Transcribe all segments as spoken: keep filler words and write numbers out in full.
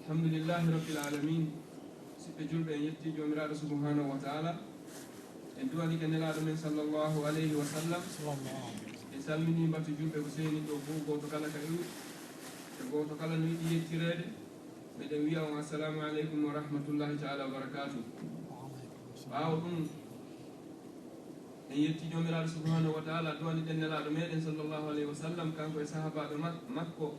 Alhamdulillahi Rabbil Alamin. Siɓɓe julɓe, en yetti Joomiraaɗo Subhanahu wa Ta'ala. En duwanike Nelaaɗo men sallallahu alayhi wa sallam. En salmini mbatu julɓe ko seeni ɗo fof, gooto kala ka iwri, e gooto kala no yiɗi yettireede. Meɗen wiya on assalamu aleykum wa rahmatullahi ta'ala wa barakatuh. Ɓaawo ɗum, en yetti Joomiraaɗo Subhanahu wa Ta'ala, duwaniɗen Nelaaɗo meɗen sallallahu alayhi wa sallam, kanko e sahabaaɓe mak-, makko,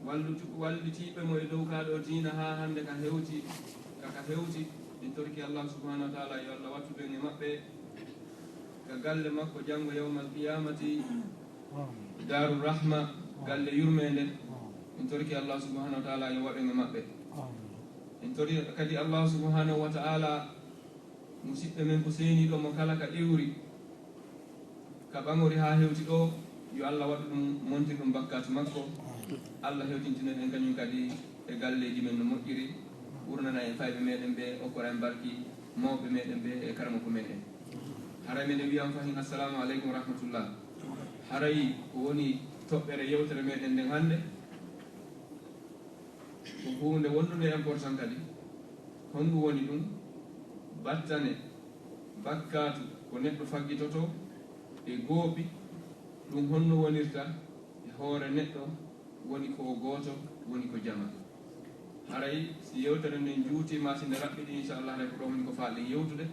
wallutu-, wallitiiɓe mo e dow kaa ɗo diina haa hannde ka hewti, ka, ka hewti. En torki Allah Subhanahu wa Ta'ala yo Allah wattu ɓen e maɓɓe ka galle makko janngo yawmal qiyamati, Daaru Rahma, galle yurmeende. En torki Allah Subhanahu wa Ta'ala yo waɗ en e maɓɓe. En tori kadi Allah Subhanahu wa Ta'ala musiɓɓe men ko seeniiɗo mo kala ka iwri, ka ɓaŋori haa hewti ɗo, yo Allah waɗu ɗum, montir ɗum bakkaatu makko. Allah hewtintinen en kañum kadi e galleeji men no moƴƴiri, ɓurnana en fayɓe meɗen ɓe, okkora en barki mawɓe meɗen ɓe e karamoko meɗen. Haray meɗen wiyan fahin assalamu aleykum wa rahmatullah. Haray ko woni toɓɓere yewtere meɗen nden hannde, ko huunde wondude important kadi. Honɗum woni ɗum? Battane, bakkaatu ko neɗɗo faggitoto e goopi, ɗum honno wonirta e hoore neɗɗo woni ko gooto, woni ko jama. Haray si yewtere nden juutiima, si nde raɓɓiɗi, inchallah, haray ko ɗo woni ko faalɗen yewtude.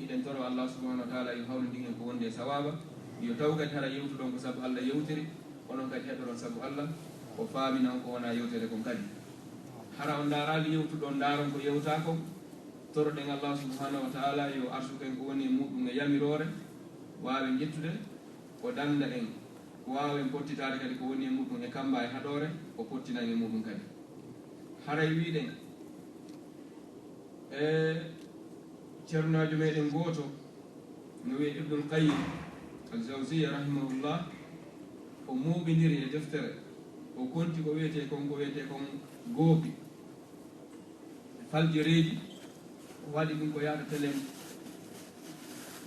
Hiɗen toro Allah Subhanahu wa Ta'ala yo hawrindin en ko wondi e sawaaba. Yo taw kadi hara yewtuɗon ko sabu Allah yewtiri, onon kadi heɗoron sabu Allah, o faamina on ko wona yewtere kon kadi. Hara on ndaaraali yewtuɗon, ndaaron ko yewtaa kon. Toroɗen Allah Subhanahu wa Ta'ala yo arsuku en ko woni e muɗum e yamiroore, waawen ƴettude, o dannda en, waawen pottitaade kadi ko woni e muɗum e kamba e haɗoore, o pottina en e muɗum kadi. Haray wiɗen, e ceernaajo meɗen gooto, no wiye Ibnul Qayyim Al-Jawziyya rahimahullah, o mooɓindiri e deftere, o konti ko wiyetee kon, ko wiyetee kon goopi, e faljareeji, o waɗi ɗum ko yaata telen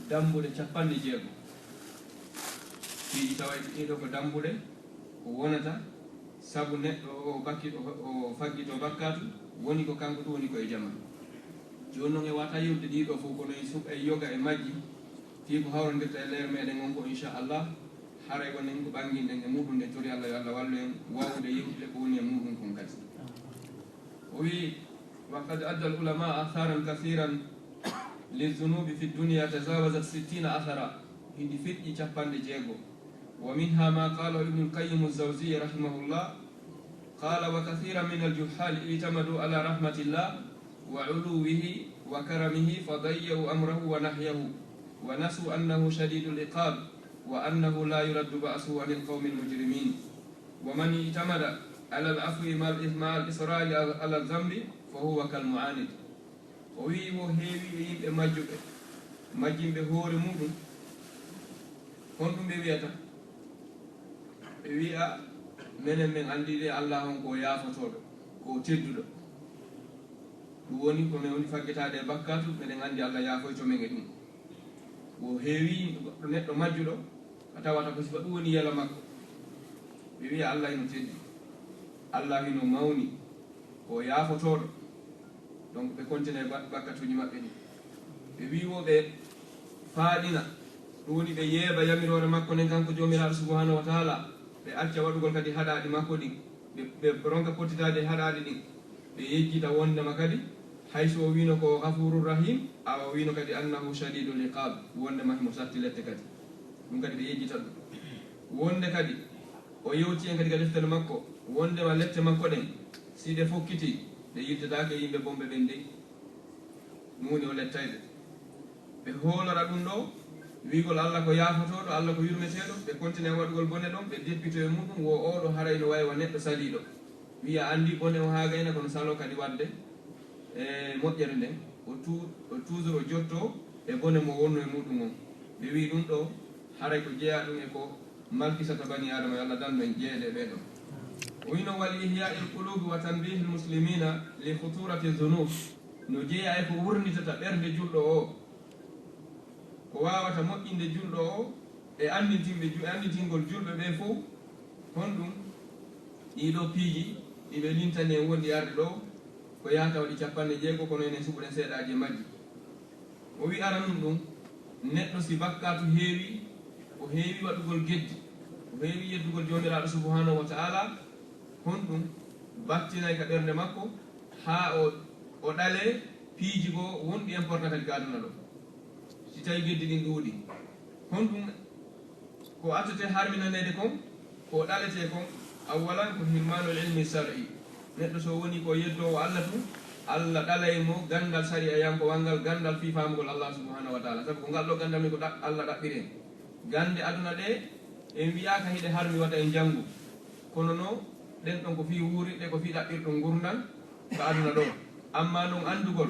dambuɗe capanɗe jeego. Piiji tawa e ɗiɗo ko dambuɗe ko wonata sabu neɗɗo o bakki-, o, o faggito bakkaatu, woni ko kanko ɗum woni ko e jama. Jooni noon e wata yewde ɗiɗo fof, kono en suɓa e yoga e majji, fii ko hawrondirta e leer meɗen on ko inchallah, haray wonen ko ɓanginɗen e muɗum nde tori Allah, yo Allah wallu en waawude yewtude ko woni e muɗum kon kadi. O wi'i, وقد عد العلماء آثارا كثيرا للذنوب في الدنيا تجاوزت ستين أثرا. Hindi feƴƴi capanɗe jeego. ومنها ما قاله ابن القيم الجوزي رحمه الله، قال: وكثيرا من الجهال اعتمدوا على رحمة الله وعلوه وكرمه فضيعوا أمره ونهيه ونسوا أنه شديد العقاب وأنه لا يرد بأسه عن القوم المجرمين. ومن اعتمد على العفو مع الإص-، مع الإصرار على الذنب فهو كالمعاند. O wi'i wo heewi e yimɓe majjuɓe, majjinɓe hoore muɗum. Honɗum ɓe wi'ata? Ɓe wi'a, menen men anndi de Allah on ko yaafotooɗo, ko tedduɗo. Ɗum woni ko men woni faggitaade e bakkaatu, meɗen anndi Allah yaafoyto men e ɗum. Wo heewi goɗɗo neɗɗo majjuɗo, a tawata ko sifa ɗum woni yelo makko. Ɓe wi'a Allah hino teddi, Allah hino mawni, ko yaafotooɗo. Donc ɓe continue ba-, bakkatuuji maɓɓe ɗi. Ɓe wi'i wo ɓe faaɗina, ɗum woni ɓe yeeba yamiroore makko nden kanko Joomiraaɗo Subhanahu wa Ta'ala, ɓe acca waɗugol kadi haɗaaɗi makko ɗin. Ɓe, ɓe ronka pottitaade e haɗaaɗi ɗin. Ɓe yejjita wondema kadi, hay so o wiino ko Ghafurur Rahim, awa o wiino kadi annahu shadidul iqab, wondema himo satti lette kadi. Ɗum kadi ɓe yejjita ɗum. Wonde kadi, o yewti en kadi ka deftere makko, wondema lette makko ɗen, si ɗe fokkiti, ɗe yiltetaake yimɓe bonɓe ɓen dey. Ɗum woni o lettayɓe. Ɓe hoolora ɗum ɗo, wi'gol Allah ko yaafotooɗo, Allah ko yurmeteeɗo, ɓe kontina e waɗugol bone ɗon, ɓe deppito e muɗum, wo oo ɗo haray no wayi wa neɗɗo saliiɗo. Wi'a anndi bone o haa gayna, kono saloo kadi waɗde e moƴƴere nden. O tu-, o toujours o jotto e bone mo wonno e muɗum on. Ɓe wi'i ɗum ɗo, haray ko jeyaa ɗum e ko malkisata bani Aadama, yo Allah dandu en jeyeede e ɓee ɗon. O wi'no, "Wal ihya'il qulubi wa tanbihil muslimina li khuturati dhunub." No jeyaa e ko wurnitata ɓernde julɗo o. Ko waawata moƴƴinde julɗo o e anndintinɓe ju-, anndintingol julɓe ɓee fow. Honɗum? Ɗii ɗoo piiji Ɗi ɓe lintani en wonɗi arde ɗo, ko yahata waɗi capanɗe jeego, kono enen suɓuɗen seeɗaaji e majji. O wi aranun ɗum, neɗɗo si bakkaatu heewi, o heewi waɗugol geddi, o heewi yeddugol Joomiraaɗo Subhaanahu wa Ta'ala, honɗum battinay ka ɓernde makko haa o, o ɗalee piiji goo wonɗi important kadi ka aduna ɗo? Si tawi geddi ɗin ɗuuɗi, honɗum ko attete harminaneede kon, ko ɗaletee kon? Awwalan ko hirmanul ilmi shar'i. Neɗɗo so woni ko yeddoowo Allah tun, Allah ɗalay mo ganndal sariyayankowal ngal, ganndal fii faamugol Allah Subhaanahu wa Ta'ala. Sabu ko ngal ɗo ganndal min ko ɗa-, Allah ɗaɓɓiri en. Gannde aduna ɗe, en wi'aaka hiɗe harmi wata en janngu. Kono no, ɗen ɗon ko fii wuurirɗe, ko fii ɗaɓɓirɗum ngurndan ka aduna ɗo. Ammaa non anndugol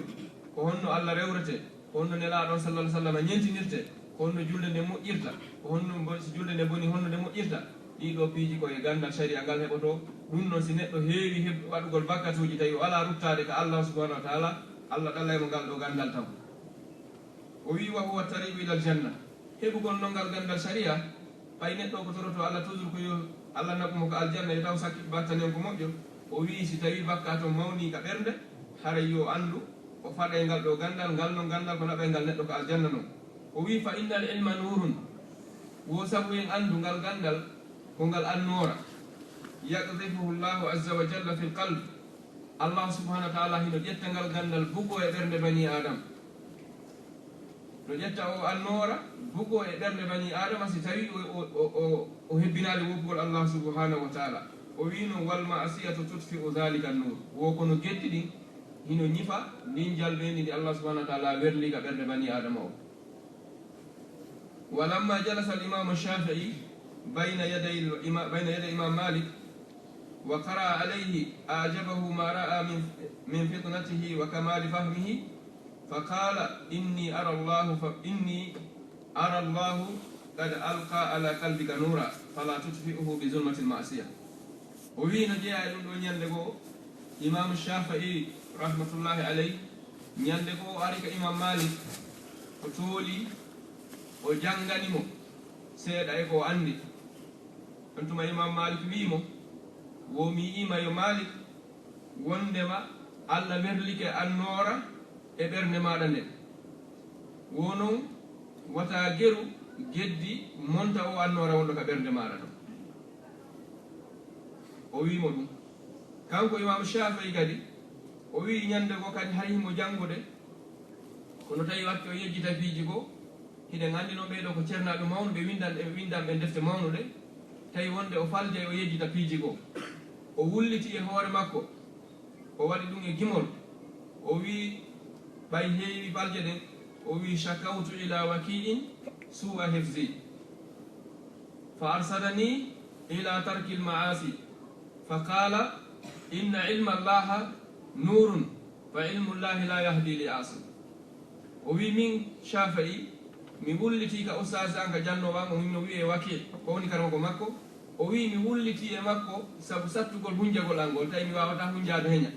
ko honno Allah rewretee, ko honno Nelaaɗo on sallallahu alaihi wasallam ñentinirtee, ko honno julde nde moƴƴirta, ko honno bo-, si julde nde bonii, honno nde moƴƴirta. Ɗii ɗoo piiji ko e ganndal sariya ngal heɓotoo. Ɗum noon, si neɗɗo heewi heb-, waɗugol bakkatuuji, tawi o alaa ruttaade ka Allah subhanahu wa ta'ala, Allah ɗalay mo ngal ɗoo ganndal taw. O wii, "Wa huwa tariqu ilal janna." Heɓugol non ngal ganndal sariya, ɓay neɗɗo ko torotoo Allah toujours ko yo Allah naɓu mo ka aljanna, yo taw sakki battane on ko moƴƴo. O wii, si tawii bakkaatu on mawnii ka ɓernde, haray yo anndu o faɗay ngal ɗoo ganndal, ngal non ganndal ko naɓay ngal neɗɗo ka aljanna non. O wii, "Fa innal ilma nuurun." Wo sabu en anndu ngal ganndal ko ngal annoora. Yaqdhifuhu Allahu azza wa jalla fil qalb. Allah subhanahu wa ta'ala hino ƴetta ngal ganndal bugo e ɓernde banii Aadama. No ƴetta o annoora, bugo e ɓernde banii Aadama si tawii o, o, o, o, o hebbinaali woppugol Allah subhanahu wa ta'ala. O wii non, "Wal ma'asiyatu tutfi'u dhalika nuur." Wo kono geddi ɗin hino ñifa ndin njalbeendi ndi Allah subhanahu wa ta'ala werli ka ɓernde banii Aadama o. Wa lamma jalasa al-imaamu Shaafi'i bayna yaday al-ima-, bayna yaday Imaam Maalik, wa qara'a alayhi, a'jabahu ma ra'a min, min fitnatihi wa kamaali fahmihi, فقال: إني أرى الله ف-، إني أرى الله قد ألقى على قلبك نورا فلا تطفئه بظلمة المعصية. O wii no jeyaa e ɗum ɗoo ñannde goo, Imaamu Shaafi'i rahmatullahi alayhi, ñannde goo o ari ka Imaam Maalik, o tooli, o janngani mo seeɗa e ko o anndi. On tuma Imaam Maalik wii mo, wo mi yi'ii ma yo Maalik, wonndema Allah werlike annoora e ɓernde maaɗa nden. Wo non, wata geru geddi monta o annoora wonɗo ka ɓernde maaɗa ɗon. O wii mo ɗum. Kanko Imaamu Shaafi'i kadi, o wii ñannde goo kadi hari himo janngude, kono tawi watti o yejjita piiji goo, hiɗen anndi non ɓee ɗoo ko cernaaɓe mawnuɓe, winndan-, ɓe winndanɓe defte mawnuɗe, tawi wonde o faljay o yejjita piiji goo. O wulliti e hoore makko, o waɗi ɗum e gimol, o wii, ɓay heewi balje ɗen, o wii, "Shakawtu ila Waki'in su'a hifzi, fa arsadani ila tarkil ma'asi, fa qala, inna ilma Allaha nurun, fa ilmu Allahi la yahdi li asi." O wii, "Min Shaafi'i, mi wullitii ka ustaasi an, ka jannoowo an, o hino wi'ee Waki', ko woni karamoko makko." O wii, "Mi wullitii e makko sabu sattugol hunjagol an ngol, tawi mi waawataa hunjaade heña."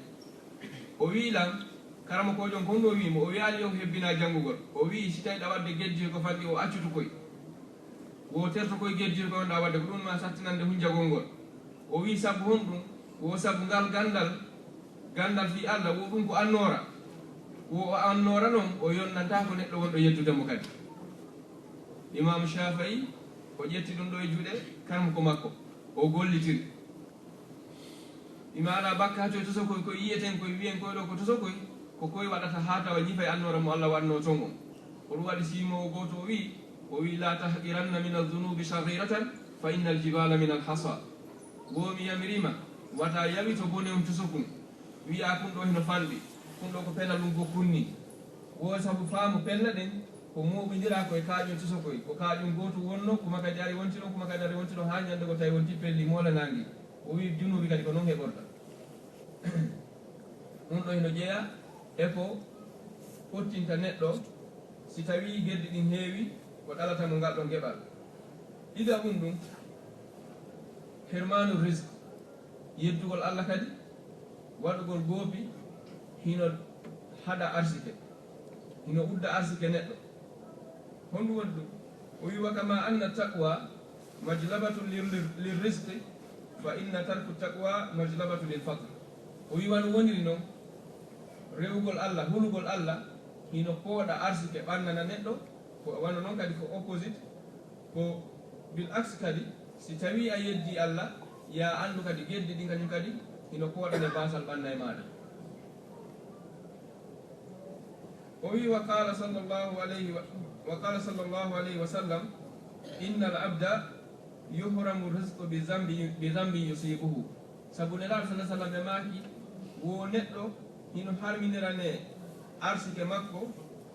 O wii lan, "Karamokoojo on, ko honɗum?" O wii mo, "O wiyaali yo ko hebbinaa janngugol." O wii, "Si tawi ɗa waɗde geddi ko fanɗi o accutu koy, wo terto koy geddi ko wonɗaa waɗde, ko ɗum ma sattinande hunjagol ngol." O wii, "Sabu honɗum?" Wo sabu ngal ganndal, ganndal fii Allah, wo ɗum ko annoora. Wo o annoora non, o yonnantaa ko neɗɗo wonɗo yeddude mo kadi. Imaamu Shaafi'i, o ƴetti ɗum ɗoo e juuɗe karamoko makko, o gollitiri. Mi maanaa bakkaatu e tosokoy, koy yi'eten koy, wi'en koy ɗoo ko tosokoy, ko koy waɗata haa tawa ñifay annoora mo Allah waɗnoo ton on. Ko ɗum waɗi siimoowo gooto o wii, o wii, "La tahqiranna mina dhunubi saghiratan, fa innal jibala minal hasa." Wo mi yamiriima, wata yawito bone on tosokun. Wi'a kun ɗoo hino fanɗi, kun ɗoo ko penal ɗum gokkun nii. Wo sabu faamu pelle ɗen, ko mooɓindiraa ko e kaaƴun tosokoy, ko kaaƴun gootun wonnoo, kuma kadi ari wonti ɗon, kuma kadi ari wonti ɗon, haa ñannde goo tawi wonti pelli moolanaangi. O wii junuubi kadi ko non heɓorta. Ɗum ɗoo hino jeyaa e ko fottinta neɗɗo si tawii geddi ɗin heewi ko ɗalata mo ngal ɗon geɓal. Ɗiɗaɓun ɗum, hirmaanu rizq, yeddugol Allah kadi, waɗugol goopi, hino haɗa arsike, hino udda arsike neɗɗo. Honɗum woni ɗum? O wii, "Wa kama anna taqwa majlabatun lir-, lir-, lirrizqi, fa inna tarku taqwa majlabatun lil faqr." O wi wano woniri non, rewugol Allah, hulugol Allah, hino pooɗa arsike ɓannana neɗɗo, ko wano non kadi ko opposite, ko bil aks kadi, si tawi a yeddi Allah, ya anndu kadi geddi ɗin kañum kadi, hino pooɗane baasal ɓanna e maaɗa. O wi, wa qala sallallahu alayhi wa, wa qala sallallahu alayhi wa sallam, inna al abda yuhramu rizqu bi zambi, bi zambi yusibuhu. Sabu Nelaaɗo sallallahu alayhi wa sallam ɓe maaki, wo neɗɗo hino harminirane arsike makko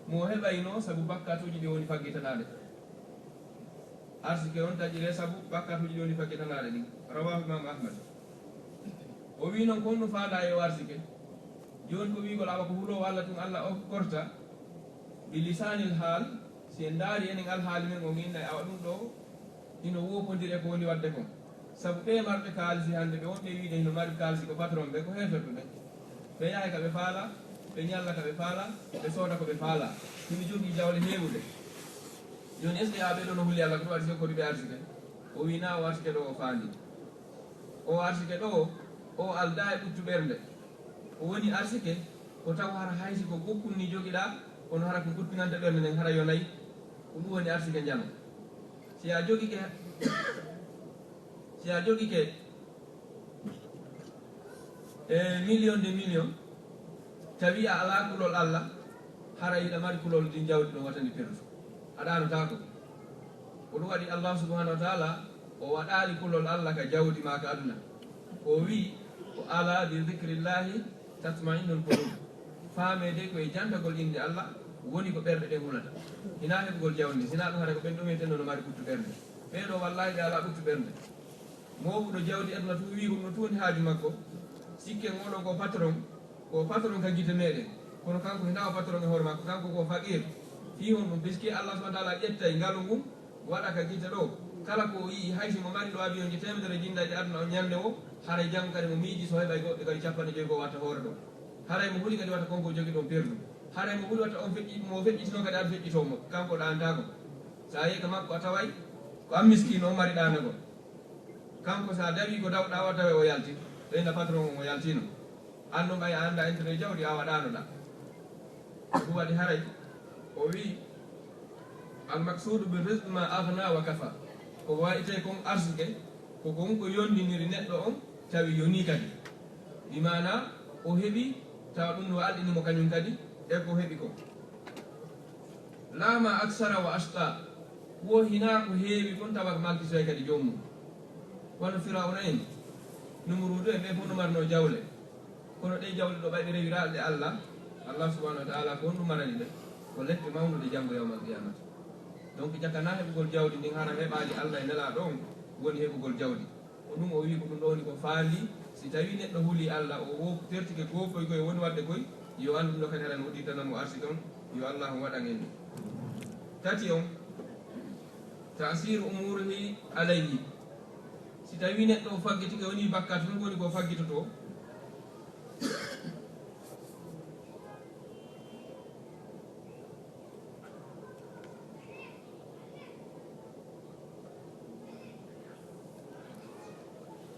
mo o heɓayno sabu bakkatuuji ɗi woni faggitanaaɗe. Arsike on taƴire sabu bakkatuuji ɗi woni faggitanaaɗe ɗin. Rawahu Imam Ahmad. O wi non ko honno faandaa e o arsike? Jooni ko wiigol awa ko huloowo Allah tun Allah okkorta, bi lisaanil haal, si en ndaari enen alhaali men on, en innay awa ɗum ɗo hino woopondiri e ko woni waɗde kon. Sabu ɓee marɓe kaalisi hannde, ɓe wonɓe wiide hino mari kaalisi ko patron ɓe, ko heeferɓe ɓe. Ɓe yahay ka ɓe faala, ɓe ñalla ka ɓe faala, ɓe sooda ko ɓe faala. Hino jogii jawle heewude. Jooni, est-ce que ɓee ɗoo no huli Allah ko ɗum waɗi si okkori ɓe arsike? O wi naa o arsike ɗo o faandi. O arsike ɗo, o aldaa e ɓuttu ɓernde. O woni arsike, ko taw hara hay si ko gokkun ni jogiɗaa, kono hara ko guttinante ɓernde nden, hara yonay. Ko ɗum woni arsike njano. Si a jogike, si a jogike e million de million, tawi a alaa kulol Allah, hara hiɗa mari kulol din jawdi ɗon watandi perdu. A ɗaanotaako. Ko ɗum waɗi Allah subhanahu wa ta'ala, o waɗaali kulol Allah ka jawdi maa ka aduna. Ko o wi, ko ala bi dhikrillahi tatma'innul qulub. Faameede ko e jantagol innde Allah woni ko ɓerɗe ɗen hulata. Hinaa heɓugol jawdi, sinaa ɗum hara ko ɓen ɗum eten no mari ɓuttu ɓernde. Ɓee ɗoo wallahi ɓe alaa ɓuttu ɓernde. Mooɓuɗo jawdi aduna tun wi ko ɗum ɗo tun woni haaju makko. Sikken oɗo ko patron, ko patron ka gite meɗen. Kono kanko hinaa o patron e hoore makko, kanko ko faqir. Fii honɗum? Puisque Allah subhanahu wa ta'ala ƴettay ngalu ngun, waɗa ka gite ɗo. Kala ko o yi'i, hay si mo mari ɗo avion ji teemedere jinnaaji aduna on ñande o, haray janngo kadi mo miiji so heɓay goɗɗe kadi cappanɗe joyi ko watta hoore ɗo. Haray mo huli kadi watta konko jogi ɗon perdu. Haray mo huli watta on feƴƴi, mo feƴƴitino kadi an feƴƴitoo mo. Kanko ɗaantaako. Sa yehi ka makko a taway, ko an miskiino o mari ɗaanagol. Kanko sa dawi ko dawɗaa o taway o yalti. Ɓeyna patron on o yaltino. An ɗum ɓay a anndaa intérêt jawdi a waɗaano ɗa. Ɗum waɗi haray o wi, al maksuudu bi rizq ma aghna wa kafa. Ko wayte kon arsike, ko kon ko yondiniri neɗɗo on, tawi yonii kadi. Bi maana o heɓi, tawa ɗum no alɗini mo kañum kadi, e ko heɓi ko. La ma aksara wa ashqa. Wo hinaa ko heewi kon tawa ko malkisoy kadi joomum. Wano Firawna en, Numuruudu en, ɓe fof no marno jawle. Kono ɗe jawle ɗo ɓay ɓe rewi raalɗe Allah, Allah subhanahu wa ta'ala ko honɗum marani ɓe? Ko lepte mawnuɗe janngo yawmal qiyamata. Donc, jakkanaa heɓugol jawdi ndin hara heɓaali Allah e Nelaaɗo on woni heɓugol jawdi. Ko ɗum o wi ko ɗum ɗo woni ko faandi, si tawi neɗɗo huli Allah, o wo-, tertike ko koy koy woni waɗde koy, yo anndu ɗum ɗo kadi hara no udditanamo arsike on, yo Allah on waɗan en ɗum. Tati on, ta'siru umurihi alayhi. Si tawi neɗɗo o faggitike woni bakkat, ɗum woni ko faggitoto.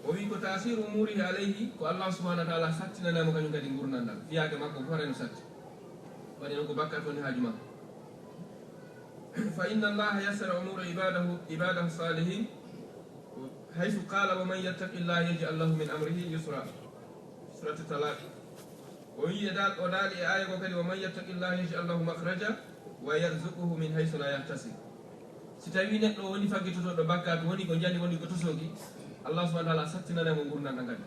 O wi ko ta'siru umurihi alayhi, ko Allah subhanahu wa ta'ala sattinanamo kañum kadi ngurndan ndan. Fiyaake makko fof haray no satti. Waɗi noon ko bakkat woni haaju makko. Fa inna Allaha yassara umura ibadahu, ibadahu salihin. Haythu qala, wa man yattaqi Allaha yaj'al lahu min amrihi yusra. Suratu Talaq. O wi e dal-, o daali e aaya ko kadi, wa man yattaqi Allaha yaj'al lahu makhraja wa yarzuquhu min haythu la yahtasib. Si tawi neɗɗo woni faggitotoɗo bakkat, woni ko njani, woni ko tosoki, Allah subhanahu wa ta'ala sattinanay mo ngurndan ɗan kadi.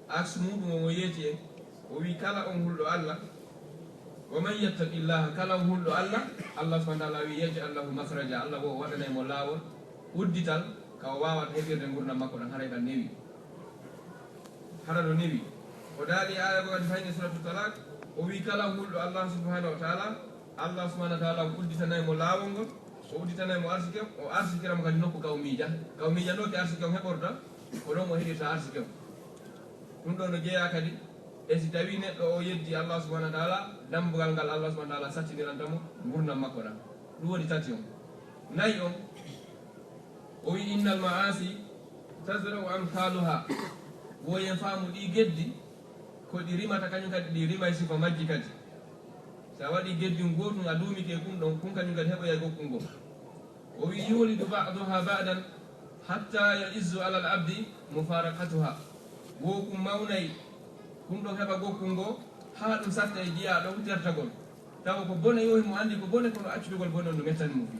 Aks muɗum o mo yeeti en, o wi kala on hulɗo Allah, wa man yattaqi Allaha, kala on hulɗo Allah, Allah subhanahu wa ta'ala wi yaj'al lahu makhraja, Allah wo o waɗanay mo laawol, uddital, ka o waawata heɓirde ngurndan makko ɗan, haray ɗan newi. Hara no newi. O daali aaya ko kadi fayni suratu Talaq, o wi kala hulɗo Allah subhanahu wa ta'ala, Allah subhanahu wa ta'ala o udditanay mo laawol ngol, o udditanay mo arsike, o arsikira mo kadi nokku ka o miija. Ka o miijanoki arsike on heɓorta, ko ɗon o heɓirta arsike on. Ɗum ɗo no jeyaa kadi e si tawi neɗɗo o yeddi Allah subhanahu wa ta'ala, dambugal ngal Allah subhanahu wa ta'ala sattiniranta mo ngurndan makko ɗan. Ɗum woni tati on. Nayi on, o wi, innal ma'asi tazra'u amthaluha. Woyen faamu ɗi geddi, ko ɗi rimata kañum kadi, ɗi rimay sifa majji kadi. So a waɗi geddin gootun, a duumike kun ɗon, kun kañum kadi heɓoyay gokkun goo. O wi, "Yulidu ba'duha ba'dan hatta ya izzu alal abdi mufaraqatuha." Wo kun mawnay, kun ɗon heɓa gokkun goo, haa ɗum satta e jiyaa ɗon tertagol. Tawa ko bone yohi mo anndi ko bone, kono accutugol bone on no mettani mo fii.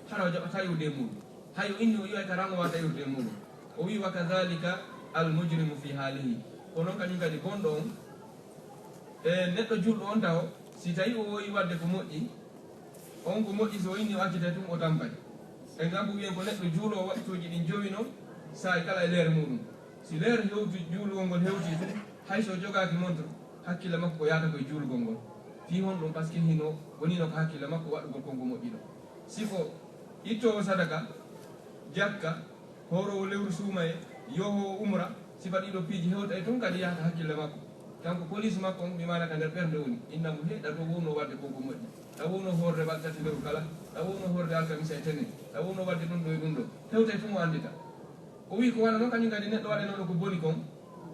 Hara o jaɓataa iwde e muuɗum. Hay o inni o iway ka rango wata iwde e muuɗum. O wi, "Wa kadhalika al mujrimu fi halihi." Ko non kañum kadi bonɗo on, e neɗɗo julɗo on taho, si tawi o woyi wadde ko moƴƴi, on ko moƴƴi, so o inni o accitay tun o tampay. E ngam wiyen ko neɗɗo juulo waqtuuji ɗin jowi non, saa'i kala e leer muuɗum. Si leer hewti, juulugol ngol hewti tun, hay so o jogaaki montre, hakkille makko ko yaata ko e juulugol ngol. Fii honɗum? Parce que hino wonino ko hakkille makko waɗugol konko moƴƴi ɗo. Si ko ittoowo sadaka, jakka, hooroowo lewru suumaye, yohoowo umra, sifa ɗiɗo piiji hewta e tun kadi yahata hakkille makko. Kanko police makko on, mi maana ka nder ɓernde woni. Inna mo, "He, ɗa ɗo wowno wadde konko moƴƴi. Ɗa wowno hoorde wakkati lewru kala. Ɗa wowno hoorde alkamisa e tene. Ɗa wowno wadde ɗum ɗo e ɗum ɗo." Hewta e tun o anndita. O wi ko wano non kañum kadi neɗɗo waɗanooɗo ko boni kon.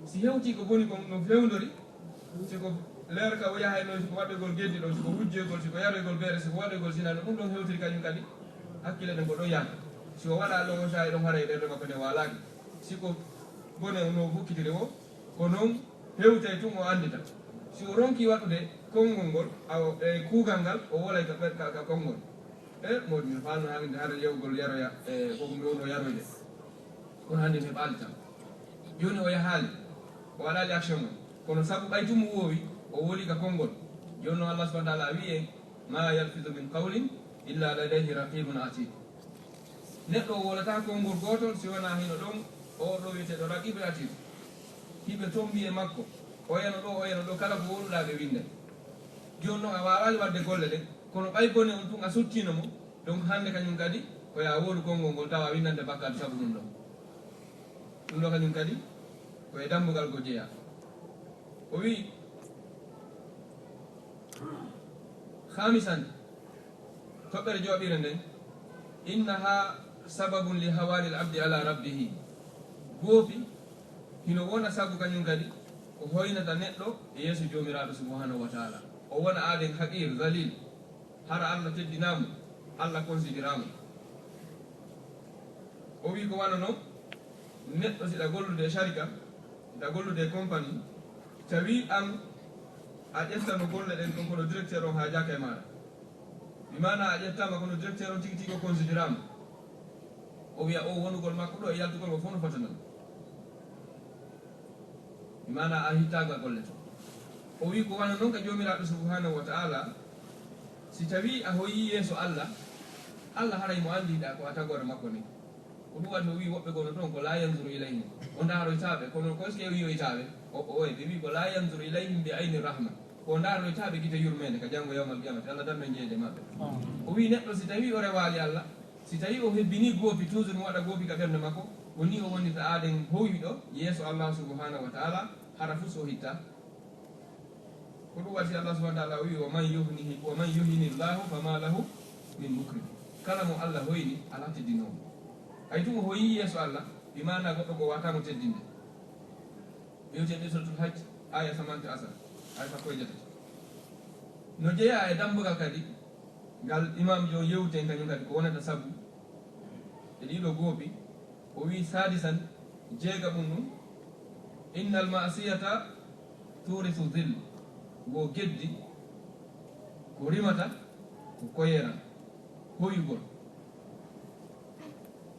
Si hewti ko boni kon no fewndori, si ko leer ka o yahay non, si ko waɗoygol geddi ɗon, si ko wujjoygol, si ko yaroygol beere, si ko waɗoygol zina, no ɗum ɗon hewtiri kañum kadi, hakkille ɗen ko ɗon yahata. Si o waɗa ɗon, o saa'i ɗon haray ɓernde makko nde waalaaki. Si ko bone no fukkitiri o, ko non hewtay tun o anndita. Si o ronki waɗude konngol ngol, awa, e kuugal ngal, o wolay ka, ka, ka konngol. E, moodi mi faano hannde hara yewgol yaroya, e, ko mi wonno yaroyde. Kono hannde mi ɓaali tan. Jooni o yahaali, o waɗaali action on. Kono sabu ɓay tun mo woowi, o woli ka konngol. Jooni non Allah subhanahu wa ta'ala wi'i en, "Ma yalfizu min qawlin illa ladayhi raqibun atid." Neɗɗo o wolataa konngol gootol si wonaa hino ɗon oo ɗo wi'eteeɗo Raqib e Atid. Hiɓe tombi e makko, oyano ɗo, oyano ɗo, kala ko wowluɗaa ɓe winnday. Jooni non a waawaali waɗde golle ɗen, kono ɓay bone on tun a sottiino mo, donc hannde kañum kadi ko yo a wowlu konngol ngol tawa a winnante bakkaatu sabu ɗum ɗon. Ɗum ɗo kañum kadi ko e dambugal goo jeyaa. O wi'i, khamisan, toɓɓere jowaɓire nden, innaha sababun li hawani al abdi ala rabbihi. Goopi hino wona sabu kañum kadi ko hoynata neɗɗo e yeeso Joomiraaɗo subhanahu wa ta'ala. O wona aaden haqir, zalil. Hara Allah teddinaa mo, Allah considiraa mo. O wi'i ko wano non, neɗɗo si ɗa gollude e sharika, ɗa gollude e compagnie, tawi an a ƴettano golle ɗen ɗon kono directeur on haajaaka e maaɗa. Mi maana a ƴettaama kono directeur on tigi tigi o considiraa mo. O wi'a o wonugol makko ɗo e yaltugol ko fof no fota non. Maana a hittaaka golle to. O wi'i ko wano non ka Joomiraaɗo subhanahu wa ta'ala, si tawi a hoyii yeeso Allah, Allah haray mo anndiɗaa ko a tagoore makko ni. Ko ɗum waɗi o wi'i woɓɓe goo no toon ko la yanzuru ilayhim. O ndaaroytaa ɓe, kono ko est-ce que o yi'oytaa ɓe? O, o, ɓe wi'i ko la yanzuru ilayhim bi ayni rahma. Ko o ndaaroytaa ɓe gite yurmeende ka janngo yawmal qiyamati. Allah darna en jeyde maɓɓe. O wi'i neɗɗo si tawi o rewaali Allah, si tawi o hebbini goopi, toujours mo waɗa goopi ka ɓernde makko, ko ni o wonirta aaden hoyɗo yeeso Allah subhanahu wa ta'ala, hara fus o hitta. Ko ɗum waɗi Allah subhanahu wa ta'ala o wi'i, "Wa man yuhnihi, wa man yuhini Allahu fama lahu min mukrim." Kala mo Allah hoyni, alaa teddinoowo. Hay tun o hoyii yeeso Allah, bi maana goɗɗo ko waata mo teddinde. Ɓe yewti e Suratul Hajj, aya samante asar, aya sappo e jeetati. No jeyaa e dambugal kadi, ngal Imam Jon yewten kañum kadi ko wonata sabu e ɗiɗo goopi, o wi'i, sadisan, jeegaɓun ɗum, innal ma'siyata turisu dhil, wo geddi ko rimata ko koyeeral, hoyugol.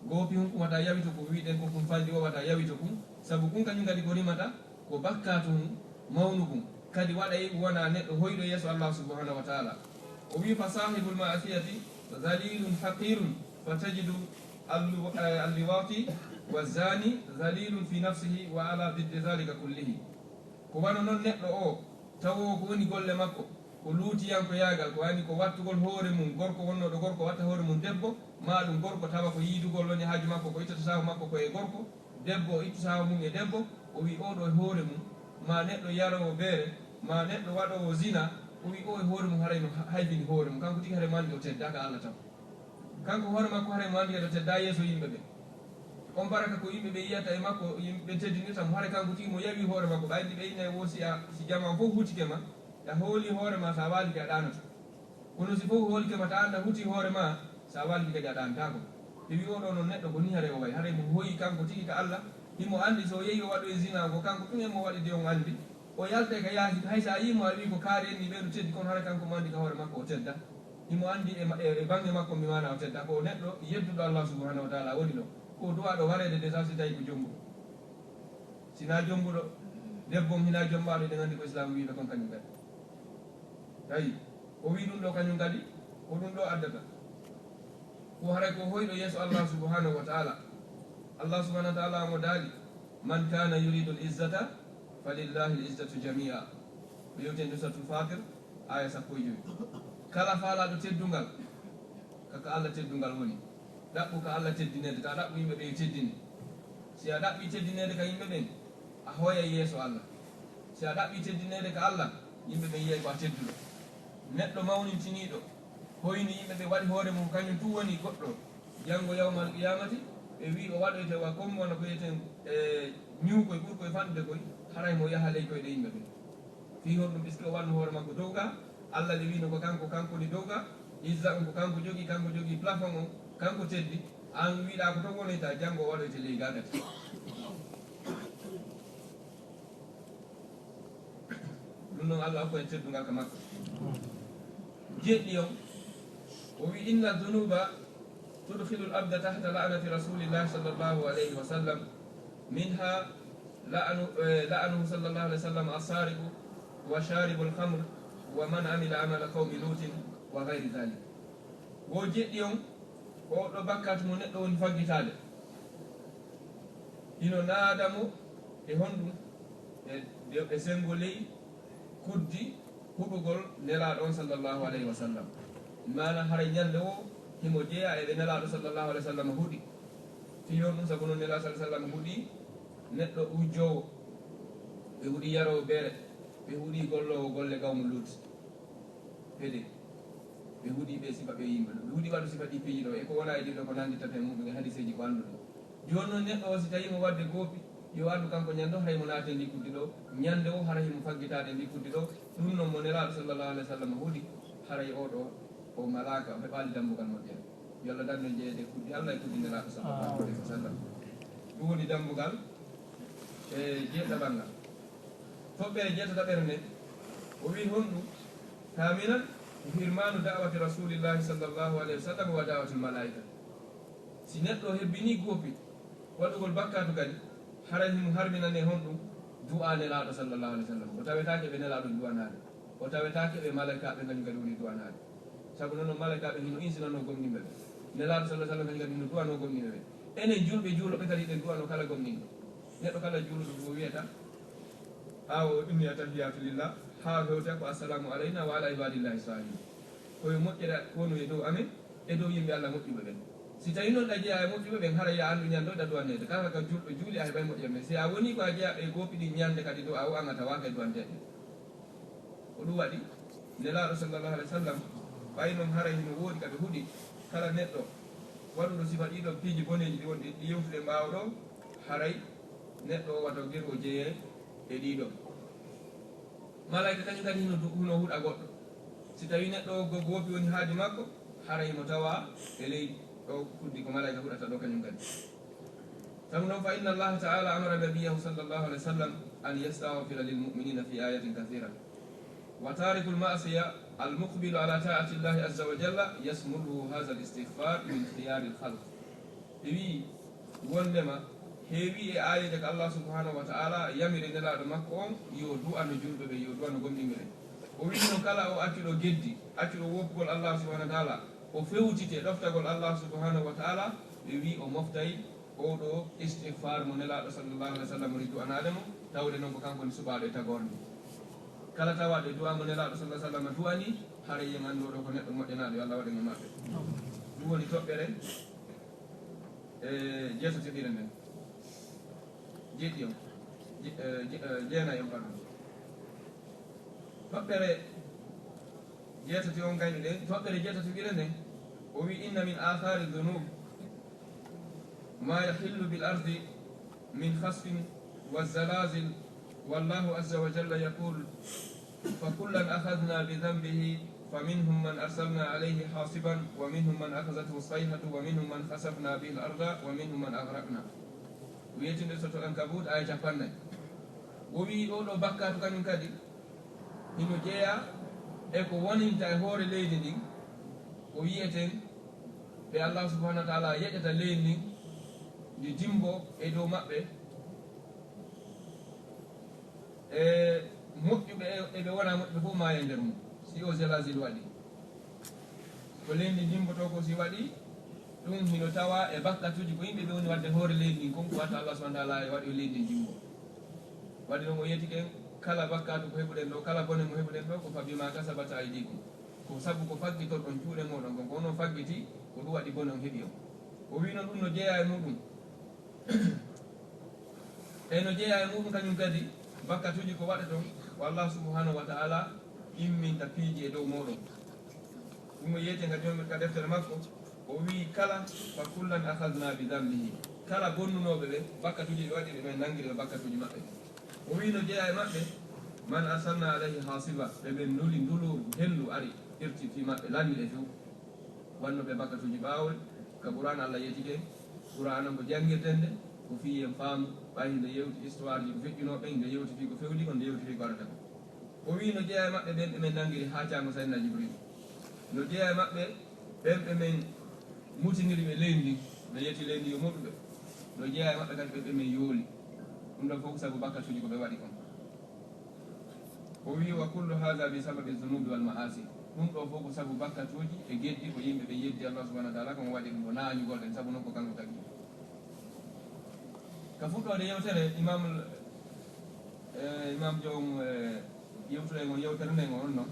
Goopi hun kumata yawito kun, wi'uɗen ko kun falndi o wata yawito kun, sabu kun kañum kadi ko rimata ko bakkaatu hun mawnu kun, kadi waɗay wona neɗɗo hoyɗo yeeso Allah subhanahu wa ta'ala. O wi'i, "Fa sahibul ma'siyati dhalilun haqirun, fa tajidu allu-, eh, alliwati wa zani dhalilun fi nafsihi wa ala diddi dhalika kullihi." Ko wano non neɗɗo o, tawo ko woni golle makko, ko luutiyankoyaagal, ko wani ko wattugol hoore mum gorko wonnooɗo gorko, watta hoore mum debbo, maa ɗum gorko tawa ko yiidugol woni haaju makko, ko ittata saahu makko ko e gorko, debbo o ittu saahu mum e debbo, o wi'i oo ɗoo e hoore mum, maa neɗɗo yaroowo beere, maa neɗɗo waɗoowo zina, o wi'i oo e hoore mum haray no ha-, hayfini hoore mum, kanko tigi haray mo anndi o teddaa ka Allah taw. Kanko hoore makko haray mo anndi kadi o teddaa yeeso yimɓe ɓe. On baraka ko yimɓe ɓe yiyata e makko, yimɓe ɓe teddinirta mo, hara kanko tigi mo yawi hoore makko. Ɓayde ɓe inna e woo si a, si jama on fof hutike ma, a hooli hoore ma, sa waalike a ɗaanata. Kono si fof hoolike ma, ta annda huti hoore ma, sa waalike kadi a ɗaantaako. Ɓe wi, "Oo ɗoo noon neɗɗo ko ni haray o wayi, haray mo hoyi kanko tigi ka Allah, himo anndi so o yehi o waɗoyi zina ko kanko tun e mo waɗi de on anndi." O yalta e ka yaasi, hay so a yii mo, a wii ko kaari en ni ɓeeɗo teddi, kono hara kanko mo anndi ka hoore makko o tedda. Himo anndi e ma-, e, e bannge makko mi maana o tedda. Ko neɗɗo yedduɗo Allah subhanahu wa taala woni ɗo. Ko duwaɗo wareede déjà si tawi ko jombuɗo. Si na jombuɗo, debbo on hina jombaaɗo, eɗen anndi ko Islam wiiɓe kon kañum kadi. Tawi, o wii ɗum ɗo kañum kadi, ko ɗum ɗo addata. Ko haray ko hoyɗo yeeso Allah subhanahu wa taala. Allah subhanahu wa taala omo daali, "Man kana yuridu al-izzata, falillahi al-izzatu jami'a." O yewti en ɗo Suratul Fatir, aya sappo e jowi. Kala faalaaɗo teddungal, ka, ka Allah teddungal woni. Ɗaɓɓu ka Allah teddineede, ta ɗaɓɓu yimɓe ɓe yo teddine. Si a ɗaɓɓi teddineede ka yimɓe ɓen, a hoyay yeeso Allah. Si a ɗaɓɓi teddineede ka Allah, yimɓe ɓen yiyay ko a tedduɗo. Neɗɗo mawnintiniiɗo, hoyni yimɓe ɓe, waɗi hoore mum, kañum tun woni goɗɗo. Janngo yawmal qiyamati, ɓe wi o waɗoyte wa comme wano ko wiyeten, e, ñuukoy ɓurkoy fanɗude koy, haray mo yaha ley koyɗe yimɓe ɓen. Fii honɗum? Puisque o wanno hoore makko dow ga, Allah le wiino ko kanko, kanko woni dow ga, izza on ko kanko jogii, kanko jogii plafond on, kanko teddi, an wiɗa ko ton wonoyta, janngo o waɗoyte ley ga kadi. Ɗum noon Allah hokku en teddungal ka makko. Jeɗɗi on, o wi, "Inna dhunuba tudkhilul abda tahta la'nati Rasulillahi sallallahu alayhi wa sallam, minha la'nu, eh, la'nuhu sallallahu alayhi wa sallam as-sariqu wa sharibul khamr wa man amila amala qawmi Lutin wa ghayri dhalik." Wo jeɗɗi on, o ɗo bakkat mo neɗɗo woni faggitaade. Hino naada mo e honɗum? E, e senngo ley kuddi huɗugol Nelaaɗo on sallallahu alayhi wa sallam. Maana haray ñande wo himo jeyaa e ɓe Nelaaɗo sallallahu alayhi wa sallam huɗi. Fii honɗum? Sabu non Nelaaɗo sallallahu alayhi wa sallam huɗi neɗɗo wujjoowo, ɓe huɗi yaroowo beere, ɓe huɗi golloowo golle qawmu Luut. Fede, ɓe huɗi ɓe sifa ɓe yimɓe ɗo. Ɓe huɗi waɗu sifa ɗi piiji ɗo. E ko wona e ɗiɗo ko nannditata e muɗum e hadiseeji ko annduɗo. Jooni noon neɗɗo o, si tawii mo waɗde goopi, yo anndu kanko ñande o, haray mo naati e ndi kuddi ɗo. Ñande o, haray himo faggitaade e ndi kuddi ɗo. Ɗum noon mo Nelaaɗo sallallahu alayhi wa sallam huɗi, haray oo ɗoo, o malaaka, o heɓaali dambugal moƴƴere. Yo Allah dandu en jeyeede e kuddi Allah e kuddi Nelaaɗo sallallahu alayhi wa sallam. Ɗum woni dambugal e jeeɗaɓal ngal. Toɓɓere jeetataɓere nden, o wi honɗum? Thaminan, hirmanu da'wati Rasulillahi sallallahu alayhi wa sallam wa da'watil malaika. Si neɗɗo hebbini goopi waɗugol bakkaatu kadi, haray himo harminane honɗum? Du'a Nelaaɗo sallallahu alayhi wa sallam. O tawetaake ɓe Nelaaɗo du'anaade. O tawetaake ɓe malaikaaɓe kañum kadi woni du'anaade. Sabu non, non malaikaaɓe hino insinanoo gomɗinɓe ɓe. Nelaaɗo sallallahu alayhi wa sallam kañum kadi hino du'anoo gomɗinɓe ɓe. Enen julɓe juulooɓe kadi eɗen du'anoo kala gomɗinɗo. Neɗɗo kala juuluɗo ko wiyata, ɓaawo o inni attahiyatu lillah, haa o hewta ko assalamu alayna wa ala ibadillahi salihin. Ko yo moƴƴere wonu e dow amen, e dow yimɓe Allah moƴƴuɓe ɓen. Si tawii non ɗa jeyaa e moƴƴuɓe ɓen, haray yo a anndu ñande o ɗa du'aneede. Kala ka julɗo juuli a heɓay moƴƴere nden. Si a wonii ko a jeyaa ɓe goopi ɗin ñande kadi du'a o an a tawaaka e du'anteeɓe. Ko ɗum waɗi Nelaaɗo sallallahu alayhi wa sallam, ɓay non haray hino woodi ka ɓe huɗi, kala neɗɗo waɗuɗo sifa ɗiɗo piiji boneeji ɗi wonɗi, ɗi yewtuɗen ɓaawo ɗo, haray neɗɗo o wato geru o jeyee e ɗiɗo. Malaika kañum kadi hino du-, hino huɗa goɗɗo. Si tawii neɗɗo o go-, goopi woni haaju makko, haray himo tawa e ley ɗo kuddi ko malaika huɗata ɗo kañum kadi. Sabu non, fa inna Allaha ta'ala amara nabiyyahu sallallahu alayhi wa sallam an yastaghfira lil mu'minina fi ayatin kathira. Wa tarikul ma'siya al muqbilu ala ta'ati Allahi azza wa jalla yasmurruhu hadha al istighfar min khiyari al khalq. Ɓe wi'i wondema heewi e aayeeje ko Allah subhanahu wa ta'ala yamiri Nelaaɗo makko on yo du'ano julɓe ɓe, yo du'ano gomɗinɓe ɓe. O wi'i no kala o accuɗo geddi, accuɗo woppugol Allah subhanahu wa ta'ala, o fewtite ɗoftagol Allah subhanahu wa ta'ala, ɓe wi'i o moftay oo ɗoo istighfar mo Nelaaɗo sallallahu alayhi wa sallam woni du'anaade mo, tawde non ko kanko woni suɓaaɗo e tagoornde. Kala tawaaɗo e du'a mo Nelaaɗo sallallahu alayhi wa sallam du'ani, haray en anndu oo ɗoo ko neɗɗo moƴƴanaaɗo, yo Allah waɗ en e maɓɓe. Ɗum woni toɓɓere, e, jeetatiɓire nden. Jeeɗiɗi on. Je-, e, je-, e, jeenayi on, pardon. Toɓɓere jeetati on gaynuɗen, toɓɓere jeetatiɓire nden, o wi, "Inna min athari dhunub." ما يحل بالأرض من خسف وزلازل، والله عز وجل يقول: فكلا أخذنا بذنبه فمنهم من أرسلنا عليه حاصبا ومنهم من أخذته الصيحة ومنهم من خسفنا به الأرض ومنهم من أغرقنا. Wiyetinde soto Ankabut, aya capannay. O wi'i ɗo ɗo bakkaatu kañum kadi hino jeyaa e ko woninta e hoore leydi ndin, ko wiyeten ɓe Allah subhanahu wa ta'ala yeƴata leydi ndin, ndi dimbo e dow maɓɓe, e moƴƴuɓe e, e ɓe wonaa moƴƴuɓe fof maaya e nder mum, si o zelazil waɗi. Ko leydi ndin dimbotoo ko si waɗi, ɗum hino tawa e bakkatuuji ko yimɓe ɓe woni waɗde hoore leydi ndin kon, ko watta Allah subhanahu wa ta'ala e waɗi leydi ndin dimbo. Waɗi noon o yetike kala bakkatu ko heɓuɗen ɗo, kala bone mo heɓuɗen ɗo, ko fa bima kasabat aydikum. Ko sabu ko faggitorɗon juuɗe mooɗon kon, ko onon faggiti, ko ɗum waɗi bone on heɓi on. O wii noon ɗum no jeyaa e muɗum. E no jeyaa e muɗum kañum kadi, bakkatuuji ko waɗaton, ko Allah subhanahu wa ta'ala imminta piiji e dow mooɗon. Ɗum o yeeti ka joomi, ka deftere makko, o wii kala, fa kullan akhadna bi dhanbihi. Kala bonnunooɓe ɓe, bakkatuuji ɓe waɗi, ɓe men nangiri ɓe bakkatuuji maɓɓe. O wii no jeyaa e maɓɓe, man arsalna alayhi hasiba, ɓe ɓen nuli ndulu, henndu ari, irti fii maɓɓe, lanni ɓe few. Wanno ɓe bakkatuuji ɓaawol, ka Qur'aan Allah yeetike, Qur'aan on ko janngirten nde, ko fii en faamu, ɓay nde yewti histoire ji ko feƴƴunoo ɓen, nde yewti fii ko fewndi kon, nde yewti fii ko arata kon. O wii no jeyaa e maɓɓe ɓen ɓe men nangiri haa caango Sayyidina Jibril. No jeyaa e maɓɓe ɓen ɓe men mutiniri ɓe leydi ndin, no yeeti leydi yo moɗuɓe. No jeyaa e maɓɓe kadi ɓen ɓe men yooli. Ɗum ɗon fof ko sabu bakkatuuji ko ɓe waɗi kon. O wii, wa kullu hadha bi sababi dhunubi wal ma'asi. Ɗum ɗoo fof ko sabu bakkatuuji e geddi ko yimɓe ɓe yeddi Allah subhanahu wa ta'ala, ko mo waɗi ɗum ɗo naañugol ɗen, sabu non ko kanko tagi. Ka fuɗɗoode yewtere, Imam, eh, Imam Joom, eh, yewtude ngon yewtere nden on non.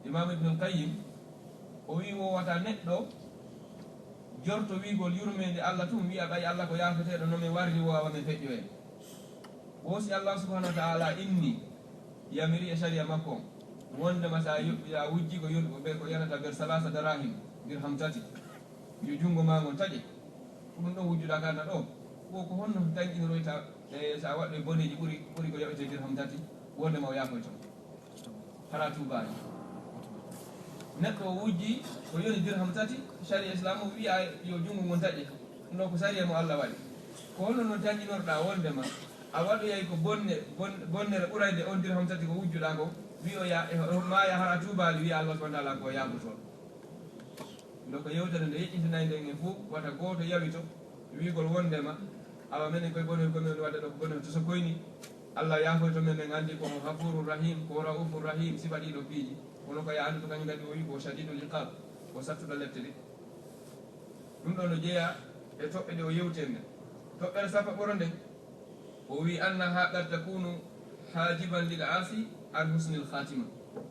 Imam Ibnul Qayyim, o wii wowata neɗɗo jorto wiigol yurmeende Allah tun, wi'a ɓay Allah ko yaafeteeɗo no men warri wo awa men feƴƴo en. Wo si Allah subhanahu wa ta'ala inni, yamiri e sariya makko on, wondema sa yo-, ya wujji ko yur-, ɓe ko yanata ber salasa darahim, dirham tati, yo junngo ma ngon taƴe, ko ɗum ɗon wujjuɗa ka ɗo, wo ko honno tanƴinoroyta, e sa waɗɗoy boneeji ɓuri, ɓuri ko yaɓete dirham tati, wondema o yaafoyto? Hara tuubaani. Neɗɗo o wujji ko yoni dirham tati, sariya Islam o wi'a yo junngo ngon taƴe. Ɗum ɗo ko sariya mo Allah waɗi. Ko honno non tanƴinorɗa wondema a waɗoyay ko bonne, bon-, bonnere ɓurayde on dirham tati ko wujjuɗa ko, wi'oya e ho-, maaya hara tuubaali, wi'a Allah subhanahu wa ta'ala ko yaafotooɗo. Nde ko yewtere nde yeƴƴintinay nden en fof, wata gooto yawito wiigol wondema, awa menen koye bone ko men wonde ɗo ko bone to so koyni, Allah yaafoyto men, men anndi ko Ghafurur Rahim, ko Raufur Rahim, sifa ɗiɗo piiji. Kono ko ya anndu to kañum kadi o wi ko Shadidul Iqab, ko sattuɗo lette de. Ɗum ɗo no jeyaa e toɓɓe ɗe o yewti en ɗen. Toɓɓere sappo ɓoro nden, o wi, annaha qad takunu hajiban lil asi an husnil khatima.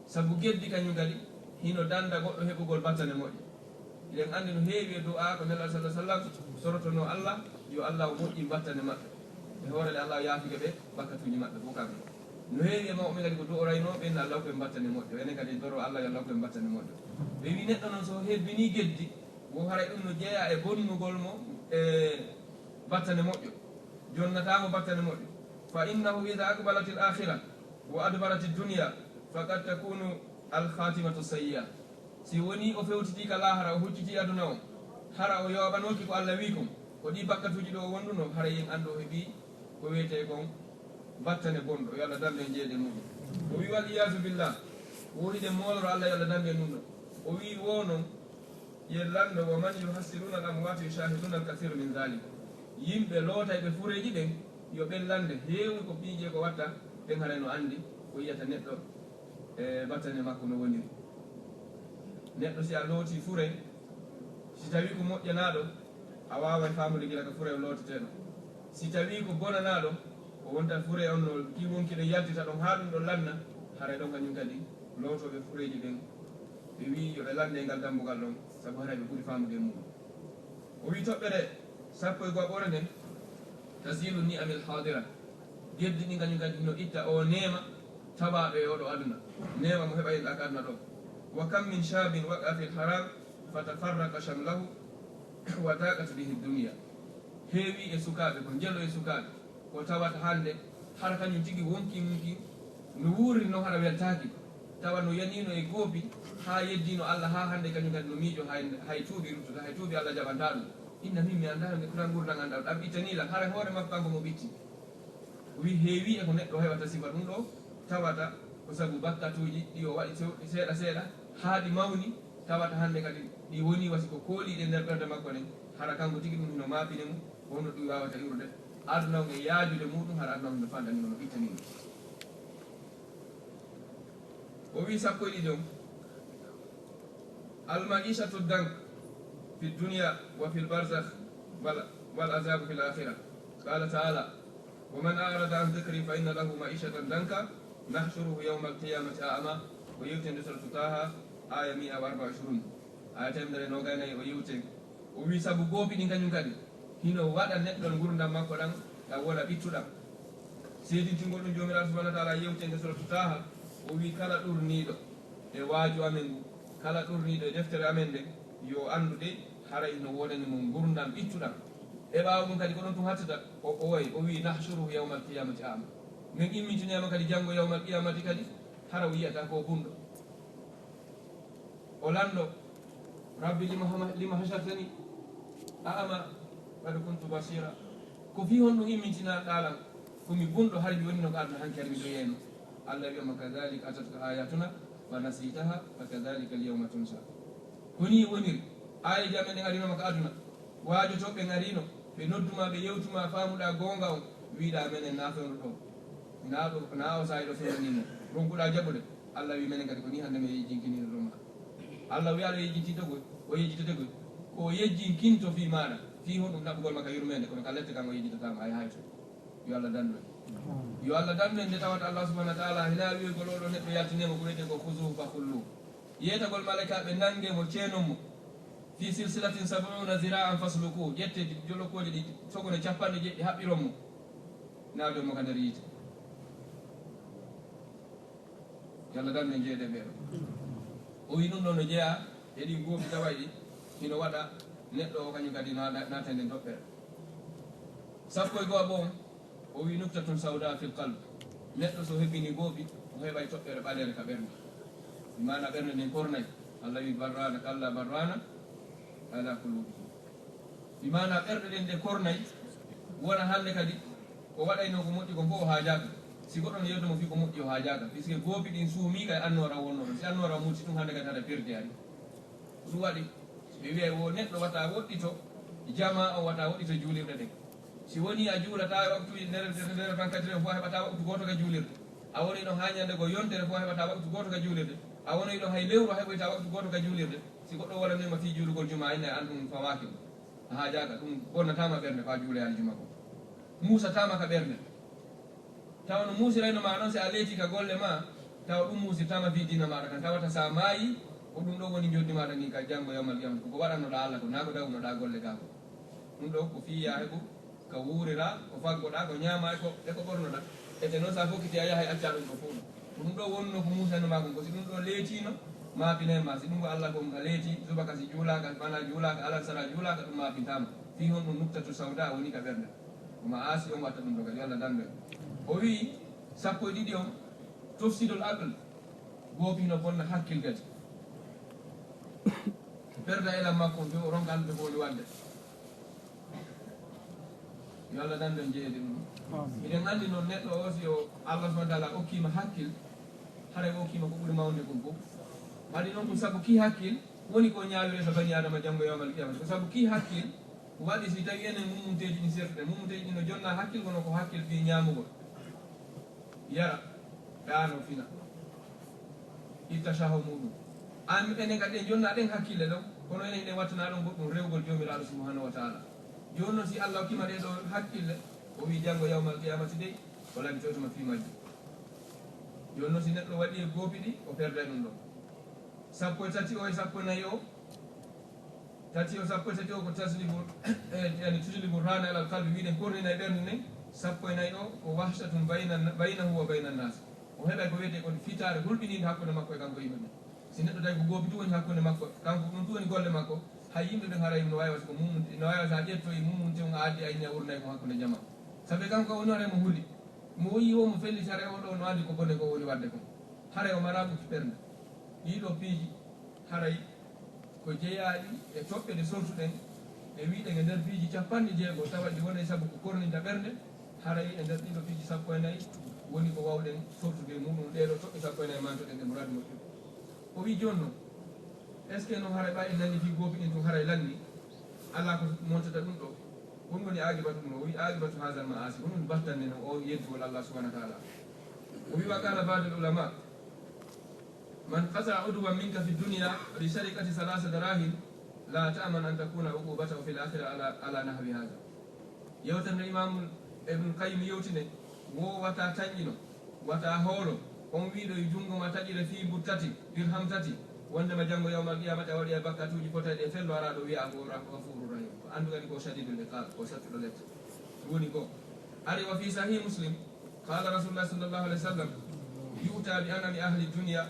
Sabu geddi kañum kadi hino danda goɗɗo heɓugol battane moƴƴe. Eɗen anndi no heewi e du'a ko Nelaaɗo sallallahu alaihi wasallam sorotonoo Allah, yo Allah o moƴƴin battane maɓɓe. E hoore nde Allah yaafike ɓe bakkatuuji maɓɓe fof kamɓe. No heewi e mawɓe kadi ko du'oraynoo ɓe, Allah hokku en battane moƴƴo. Enen kadi en doro Allah yo Allah hokku en battane moƴƴo. Ɓe wi neɗɗo noon so hebbinii geddi, wo haray ɗum no jeyaa e bonnugol mo e battane moƴƴo. Jonnataa mo battane moƴƴo. Fa innahu idha aqbalatil akhirah wa adbaratud dunya faqad takunu al khatimatu sayyi'a. Si wonii o fewtitii ka laahara, o huccitii aduna on, hara o yooɓanooki ko Allah wii kon, ko ɗii bakkatuuji ɗo o wondunoo, hara yen anndu o heɓii ko wiyetee kon battane bonɗo, yo Allah dandu en jeyeede e muɗum. O wii, wal iyaazu billah, wo hiɗen mooloro Allah yo Allah dandu en ɗum ɗo. O wii, wo non, yen lanndo, wa man yuhassiruna al amwata yushahiduna al kathiru min dhalik. Yimɓe lootayɓe fureeji ɗen, yo ɓen lannde, heewni ko piiji e ko watta, ɓen haray no anndi ko yiyata neɗɗo e battane makko no woniri. Neɗɗo si a looti fure, si tawi ko moƴƴanaaɗo, a waaway faamude gila ka fure o lootetee ɗon. Si tawi ko bonanaaɗo, o wonta fure on no ki wonki ɗo yaltita ɗon haa ɗum ɗon lanna, haray ɗon kañum kadi lootooɓe fureeji ɓen, ɓe wi'i yo ɓe lannde ngal dambugal ɗon, sabu haray ɓe ɓuri faamude e muɗum. O wi'i toɓɓere sappo e go'aɓore nden, tazilu ni'amil hadira. Geddi ɗin kañum kadi no itta o neema tawaaɗo e oɗo aduna. Neema mo heɓa e ka aduna ɗo. Wa kam min shabin waqa fil haram فتفرق شمله وضاقت به الدنيا. Heewi e sukaaɓe, ko njelo e sukaaɓe, ko tawata hannde hara kañum tigi wonkii mum kin no wuurri noon hara weltaaki, tawa no yaniino e goopi haa yeddiino Allah, haa hannde kañum kadi no miijo, hay, hay tuubi ruttata, hay tuubi Allah jaɓantaa ɗum. Inna min mi anndaa, mi anndaa ngurndan an ɗam, ɗam ittanii lan, hara hoore makko kanko mo ɓitti. O wi heewi e ko neɗɗo heɓata sifa ɗum ɗo, tawata ko sabu bakkatuuji ɗi o waɗi sew-, seeɗa seeɗa, haa ɗi mawni, tawata hannde kadi ɗi woni wasi ko kooliiɗe nder ɓernde makko ɗen, hara kanko tigi ɗum hino maapini mo, wonno ɗum waawata iwrude, aduna on e yaajude muɗum, hara aduna on no fanɗani mo, no ittani mo. O wi sappo e ɗiɗi on, المعيشة الضنك في الدنيا وفي البرزخ وال-، والعذاب في الآخرة. قال تعالى: ومن أعرض عن ذكري فإن له معيشة ضنكا ونحشره يوم القيامة أعمى. O yewti nder suratu Taha, aya mi'a wa arba'a wa ishrun, aya teemedere e noogay e nayi, o yewti. O wi sabu goopi ɗin kañum kadi hino waɗa neɗɗo ngurndan makko ɗan, ɗan wona ɓittuɗan. Seedintingol ɗum Joomiraaɗo subhanahu wa taala yewti e nder suratu Taha, o wi kala ɗurniiɗo e waaju amen ngu, kala ɗurniiɗo e deftere amen nden, yo anndu de haray no wonani mo ngurndan ɓittuɗan. E ɓaawo ɗum kadi ko ɗon tun hattata, o, o wayi, o wi: نحشره يوم القيامة أعمى. Men immintinay mo kadi janngo yawmal qiyamati kadi, hara o yi'ata ko bunɗo. O lanndo, رب لم حم-، لم حشرتني أعمى وقد كنت بصيرا. Ko fii honɗum immintinaa ɗaa lan? Ko mi bunɗo, hari mi wonino ko aduna, hanki hari miɗo yi'ayno. Allah wi'a mo: كذلك أتتك آياتنا فنسيتها وكذلك اليوم تنسى. Ko nii woniri, aayeeje amen ɗen arino ma ka aduna, waajotooɓe ɓen arino, ɓe noddu ma, ɓe yewtu ma, faamuɗaa goonga on, wi'uɗaa menen naa fewndo ɗoo, naa ɗoo, naa oo saa'i ɗoo fewndo nii mo, ronkuɗaa jaɓude. Allah wi'i menen kadi ko nii hannde mi yejjinkiniri ɗum ma. Allah wi'aa ɗo yejjintinto koy, o yejjitete koy, ko o yejjinkinto fii maaɗa, fii honɗum? Ɗaɓɓugol ma ka yurmeende, kono ka lette kan o yejjitataa ma, hay hayto. Yo Allah dandu en. Yo Allah dandu en nde tawata Allah subhanahu wa taala hinaa wi'ugol oo ɗoo neɗɗo yaltinee mo ko wi'etee ko خذوه فغلوه. Yeetagol malaykaaɓe nangee mo, ceenon mo. في سلسلة سبعون ذراعا فاسلكوه. Ƴettee jolokooje ɗi sogone capanɗe jeeɗiɗi, haɓɓiron mo. Naadon mo ka nder yiite. Yo Allah dandu en jeyeede e ɓee ɗoo. O wi'i ɗum ɗoo no jeyaa e ɗin goopi tawayɗi hino waɗa neɗɗo o kañum kadi naata, naata e nden toɓɓere. Sappo e go'aɓo on, o wi'i: نكتة سوداء في القلب. Neɗɗo so heɓini goopi, o heɓay toɓɓere ɓaleere ka ɓernde. Bi maana ɓernde nden kornay. Allah wi'i: بل ران، كلا بل ران على قلوبهم. Bi maana ɓerɗe ɗen ɗe kornay, wona hannde kadi ko waɗaynoo ko moƴƴi kon fof o haajaaka. Si goɗɗo no yewta mo fii ko moƴƴi o haajaaka, puisque goopi ɗin suumii ka e annoora wonnoo ɗon. Si annoora muusi tun hannde kadi haɗa perdi ari. Ko ɗum waɗi ɓe wi'ay wo neɗɗo wata woɗɗito jamaa on, wata woɗɗito juulirɗe ɗen. Si wonii a juulataa e waktuuji nder, nder, nder vingt-quatre heures fof a heɓataa waktu gooto ka juulirde. A wonii ɗon haa ñannde goo yontere fof a heɓataa waktu gooto ka juulirde. A wonii ɗon hay lewru a heɓoytaa waktu gooto ka juulirde. Si goɗɗo wolanii ma fii juulugol jumaa, inna an ɗum fawaaki ma. A haajaaka, ɗum bonnataa ma ɓernde ko a juuloyaali juma kon. Muusataa ma ka ɓernde. Tawa no muusirayno ma non, si a leetii ka golle ma, tawa ɗum muusirtaa ma fii diina maaɗa kan. Tawata si a maayii, ko ɗum ɗoo woni njoɗndi maaɗa ndin ka janngo yawmal qiyamata. Ko ko waɗannoɗaa Allah ko, naa ko dawrunoɗaa golle gaa ko. Ɗum ɗoo ko fii yaa heɓu ka wuuriraa, ko faggoɗaa, ko ñaamaa, e ko, e ko ɓornoɗaa. Ete non, si a fokkitii a yahay, accaa ɗum ɗoo fow ɗoo. Ko ɗum ɗoo wonnoo ko muusayno maa kon, ko si ɗum ɗoo leetiino, maapinay ma. Si ɗum ko Allah kon ka leetii, subaka si juulaaka, maanaa juulaaka, alasara juulaaka, ɗum maapintaa ma. Fii honɗum? Nuktatu sawda woni ka ɓernde. Ko ma'asi on watta ɗum ɗoo kadi, Allah dandu en. O wi'i, sappo e ɗiɗi on, tufsidul aql, goopi no bonna hakkil kadi. Perda elan makko on, ɓe o ronka anndude ko woni waɗde. Yo Allah dandu en jeyeede ɗum. Amin. Miɗen anndi noon neɗɗo o, si o Allah subhanahu wa taala okkiima hakkil, haray o okkiima ko ɓuri mawnde kon fof. Waɗi noon ko sabu kii hakkil woni ko ñaawiree ka bani Aadama janngo yawmal qiyamata. Ko sabu kii hakkil waɗi si tawi enen mummunteeji ɗin sertuɗen. Mummunteeji ɗin no jonnaa hakkil kono ko hakkil fii ñaamugol, yara, ɗaano, fina, itta caho muɗum. An, enen kadi en jonnaa ɗen hakkille ɗon, kono enen hiɗen wattanaa ɗon goɗɗum rewgol Joomiraaɗo subhanahu wa taala. Jooni non si Allah okkiima ɗee ɗoo hakkille, o wi'i janngo yawmal qiyamati dey, o lamitoyto ma fii majjum. Jooni non si neɗɗo waɗi e goopi ɗi, o perday ɗum ɗon. Sappo e tati o e sappo e nayi o, tati o, sappo e tati o ko taslibu, eh, yani tuslibu rana alal qalbi, wiɗen kornina e ɓernde nden. Sappo e nayi o ko wahshatun bayna, baynahu wa bayna nas. O heɓay ko wiyetee kon fitaare hulɓiniinde hakkunde makko e kanko yimɓe ɓen. Si neɗɗo tawi ko goopi tun woni hakkunde makko, kanko ɗum tun woni golle makko, hay yimɓe ɓen haray no waawi wasa ko mum, no waawi wasa a ƴettoyi mum tun a addi a inni a wurnay ko hakkunde jama. Sabi kanko o woni haray mo huli, mo yi'i o mo felliti haray o ɗo no andi ko bone ko woni wadde kon. Haray o mara ɓuki ɓernde. Ɗii ɗoo piiji haray ko jeyaaɗi e toɓɓe ɗe sortuɗen, ɗe wi'ɗen e nder piiji cappanɗe jeego, tawa ɗi wonay sabu ko korninta ɓernde, haray e nder ɗii ɗoo piiji sappo e nayi woni ko wawɗen sortude e muɗum ɗee ɗoo toɓɓe sappo e nayi mantoɗen e muraadu moƴƴuɗo. O wi'i jooni non, est-ce que non haray ɓay en nani fii goopi ɗin tun haray lanni? Alaa ko montata ɗum ɗoo. Won woni aaqibatu ɗum, o wi'i aaqibatu haazal ma'aasi, won woni battande non o yeddugol Allah subhanahu wa ta'ala. O wi'i wa qaala ba'dul ulamaa, من قطع عضوا منك في الدنيا بسرقة ثلاث دراهم لا تأمن أن تكون عقوبته في الآخرة على، على نحو هذا. Yewtere nde Imaamu Ibnul Qayyim yewtine, wo wata tanƴino, wata hoolo, on wi'uɗo e junngo ma taƴire fii mbuɗ tati, dirham tati, wonndema janngo yawmal qiyaamati a waɗi e bakkatuuji potayɗi e fello, araa ɗo wi'a ko Ra-, Gafuurur Rahiim. Ko anndu kadi ko Shadiidul Iqaab, ko sattuɗo lette. Ɗum woni ko ari wa fii Sahih Muslim, قال رسول الله صلى الله عليه وسلم، يؤتى بأنعم أهل الدنيا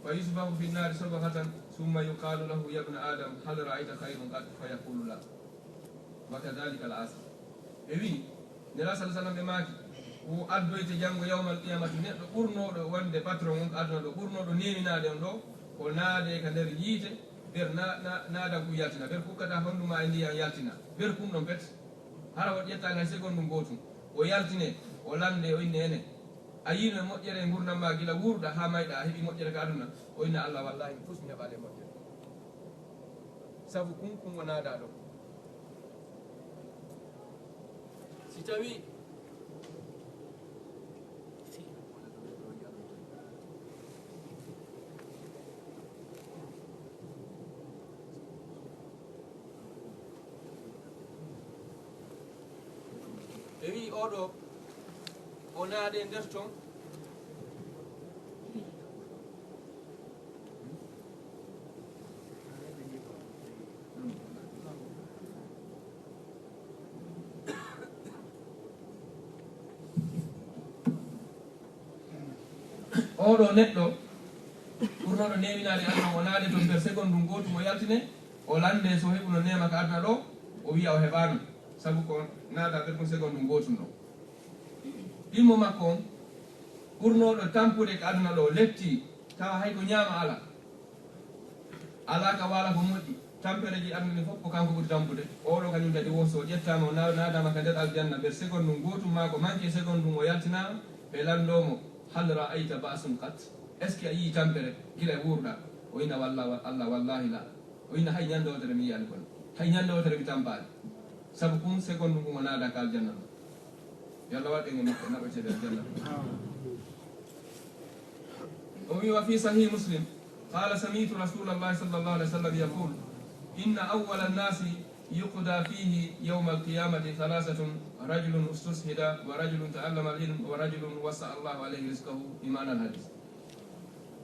فيصبح في النار صبحة ثم يقال له يا ابن آدم هل رأيت خيرا قط؟ فيقول لا. وكذلك العاصي. Ɓe wi'i, Nelaaɗo sallallahu alaihi wasallam ɓe maaki, o addoyte janngo yawmal qiyamati neɗɗo ɓurnooɗo wonde patron on aduna ɗo, ɓurnooɗo newinaade on ɗo, o naade ka nder yiite, nder na-, na-, naada ku yaltina, nder kukkata hondu ma e ndiyan yaltina, nder kun ɗon pet. Hara o ƴettaali hay segondu gootun. O yaltine, o lande, o inne ene. A yiino e moƴƴere e ngurndan ma gila wuurɗa haa mayɗa, a heɓi moƴƴere ka aduna. O inna Allah, wallahi, mi fus mi heɓaali e moƴƴere. Sabu kun, kun o naada ɗo. Si tawi ɓe wi'i oɗo, o naade nder ton. Oɗo neɗɗo ɓurnooɗo newinaade aduna, o naade ton nder segondu ngootu, mo yaltine, o lande so heɓuno neema ka aduna ɗo, o wi'a o heɓaano, sabu ko naada nder ɗum segondu ngootun ɗo. Ɗimmo makko on, ɓurnooɗo tampude ka aduna ɗo, letti, tawa hay ko ñaama alaa. Alaa ka waala ko moƴƴi. Tampereeji aduna ɗin fof ko kanko ɓuri tampude. Oɗo kañum kadi won so ƴettaama, o na-, naadaama ka nder aljanna, nder segondu ngootu maa ko manque segondu o yaltinaama, ɓe lanndoo mo, "Hal ra'ayta ba'san qat?" Est-ce que a yii tampere gila e wuurɗaa? O ina walla, wa-, Allah, wallahi la. O ina hay ñande wootere mi yiyaani kono. Hay ñande wootere mi tampaani. Sabu ɗum segondu ngun o naada ka aljanna ɗum. Yo Allah waɗ en e maɓɓe naɓete nder janna ɗum. O wi wa fi sahih Muslim, qala sami'tu Rasulallahi sallallahu alaihi wasallam yaqul, inna awwala nnasi yuqda fihi yawma alqiyamati thalathatun, rajulun ustushhida, wa rajulun ta'allama al-ilm, wa rajulun wasa Allahu alayhi rizqahu, bi ma'na al-hadith.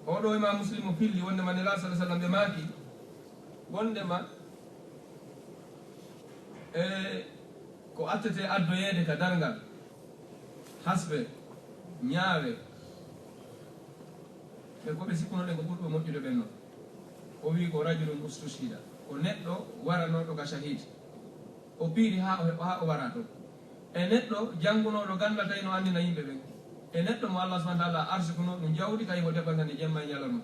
Oɗo Imam Muslim o filli wondema Nela sallallahu alaihi wasallam ɓe maaki, wondema, e, ko attete addoyeede ka darngal, hasbe, ñaawe, ɓe ko ɓe sikkunoɗen ko ɓurɓe moƴƴude ɓen non. O wi ko rajulun ustushhida, ko neɗɗo waranooɗo ka shahid. O piiri haa o heɓa, haa o wara toon. E neɗɗo janngunooɗo ganndal tawi no anndina yimɓe ɓen. E neɗɗo mo Allah subhanahu wa ta'ala arsukunoo ɗum jawdi, tawi o deɓa kadi jemma e ñalorma.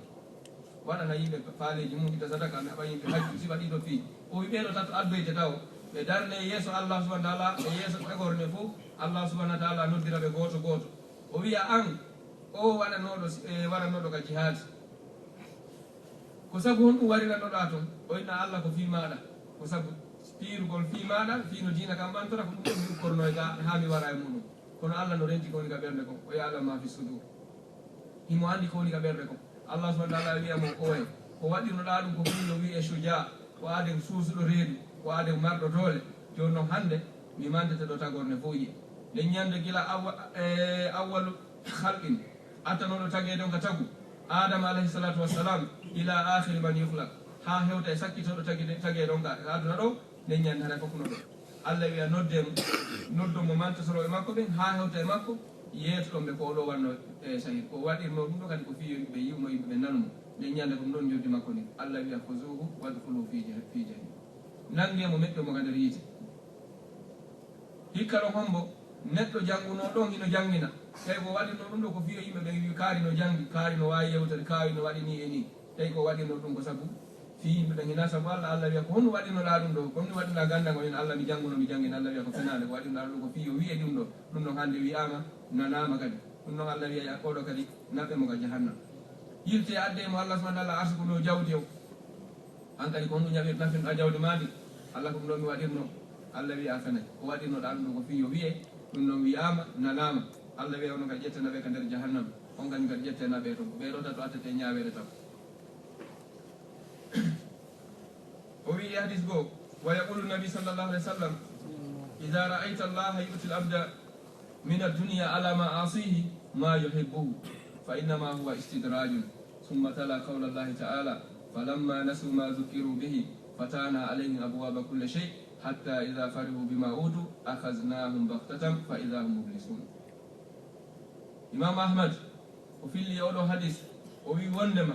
Waɗana yimɓe faaleeji mum, itta sadaka, naɓa yimɓe hajju, sifa ɗiɗo fii. O wi ɓee ɗo tato addoyte taw. Ɓe darne e yeeso Allah subhanahu wa ta'ala, e yeeso tagorne fof, Allah subhanahu wa ta'ala noddira ɓe gooto gooto. O wiya an, o waɗanooɗo si-, e waranooɗo ka jihaadi. Ko sabu honɗum warirannoɗaa toon? O inna Allah ko fii maaɗa. Ko sabu piirugol fii maaɗa, fii no diina kan ɓantora, ko ɗum ɗon mi ukkornoo e gaa haa mi wara e muɗum. Kono Allah no renti ko woni ka ɓernde kon. O ya'lamu ma fi sudur. Himo anndi ko woni ka ɓernde kon. Allah subhanahu wa ta'ala wi'a mo, oye, ko waɗirnoɗaa ɗum ko fii no wi'e shujaa, ko aaden suusuɗo reedu, ko aaden marɗo doole. Jooni non hannde, mi mantete ɗo tagorne fof yi'e. Nden ñande gila awwa-, e, awwalu khalqin, attanooɗo tageede on ka tagu, Adama alayhi salatu wassalam, ila akhiri man yukhlaq, haa hewta e sakkitooɗo tagide-, tageede on ka, ka aduna ɗo, nden ñande haray fof no ɗo. Allah wi'a nodde mo, noddon mo mantosorooɓe makko ɓen, haa hewta e makko, Yeetuɗon ɓe ko oɗo wanno e sahid, ko waɗirno ɗum ɗo kadi ko fii yo yimɓe ɓe yi'u mo, yimɓe ɓe nanu mo. Nden ñande ko ɗum ɗon joddi makko ndin, Allah wi'a, "Khuzuhu wadkhulu fi jah-, fi jahim." Nangee mo, meɗɗon mo ka nder yiite. Hikka ɗon hombo neɗɗo janngunoo ɗon hino janngina, tawi ko waɗirno ɗum ɗo ko fii yo yimɓe ɓe wi'u kaari no janngi, kaari no waawi yewtere, kaari no waɗi nii e nii. Tawi ko waɗirno ɗum ko sabu fii yimɓe ɓen hinaa sabu Allah. Allah wi'a, "Ko honɗum waɗirnoɗaa ɗum ɗo? Ko honɗum waɗirnoɗaa ganndal ngol?" Ina Allah, "Mi jannguno, mi janngina." Allah wi'a, "Ko fenaande, ko waɗirnoɗaa ɗum ko fii yo wi'e ɗum ɗo. Ɗum ɗon hannde wi'aama, nanaama kadi. Ɗum ɗon Allah wi'a, oɗo kadi naɓe mo ka jahannam. Yiltee addee mo Allah subhanahu wa ta'ala arsukuno jawdi o. An kadi ko honɗum ñaɓirta nafirɗaa jawdi maa ndi?" Allah, "Ko ɗum ɗo mi waɗirno." Allah wi'a, "A fenay. Ko waɗirnoɗaa ɗum ɗo ko fii yo wi'e, ɗum ɗon wi'aama, nanaama." Allah wi'a, "Onon kadi ƴettee naɓee ka nder jahannam. On kadi ƴettee naɓee ton. Ko ɓee ɗo tato attete ñaaweede taw." O wi'i e hadis goo, wa yaqulu nabi sallallahu alaihi wasallam, "Idha ra'aita Allah yu'ti al-abda min ad-dunya ala ma'asihi ma yuhibbuhu, fa innama huwa istidrajun." Thumma tala qawla Allah ta'ala, "Falamma nasu ma dhukiru bihi, fatahna alayhim abwaba kulli shay, hatta idha farihu bima utu, akhadhnahum baghtatan fa idha hum mublisun." Imam Ahmad, o filli e oɗo hadis, o wi'i wondema,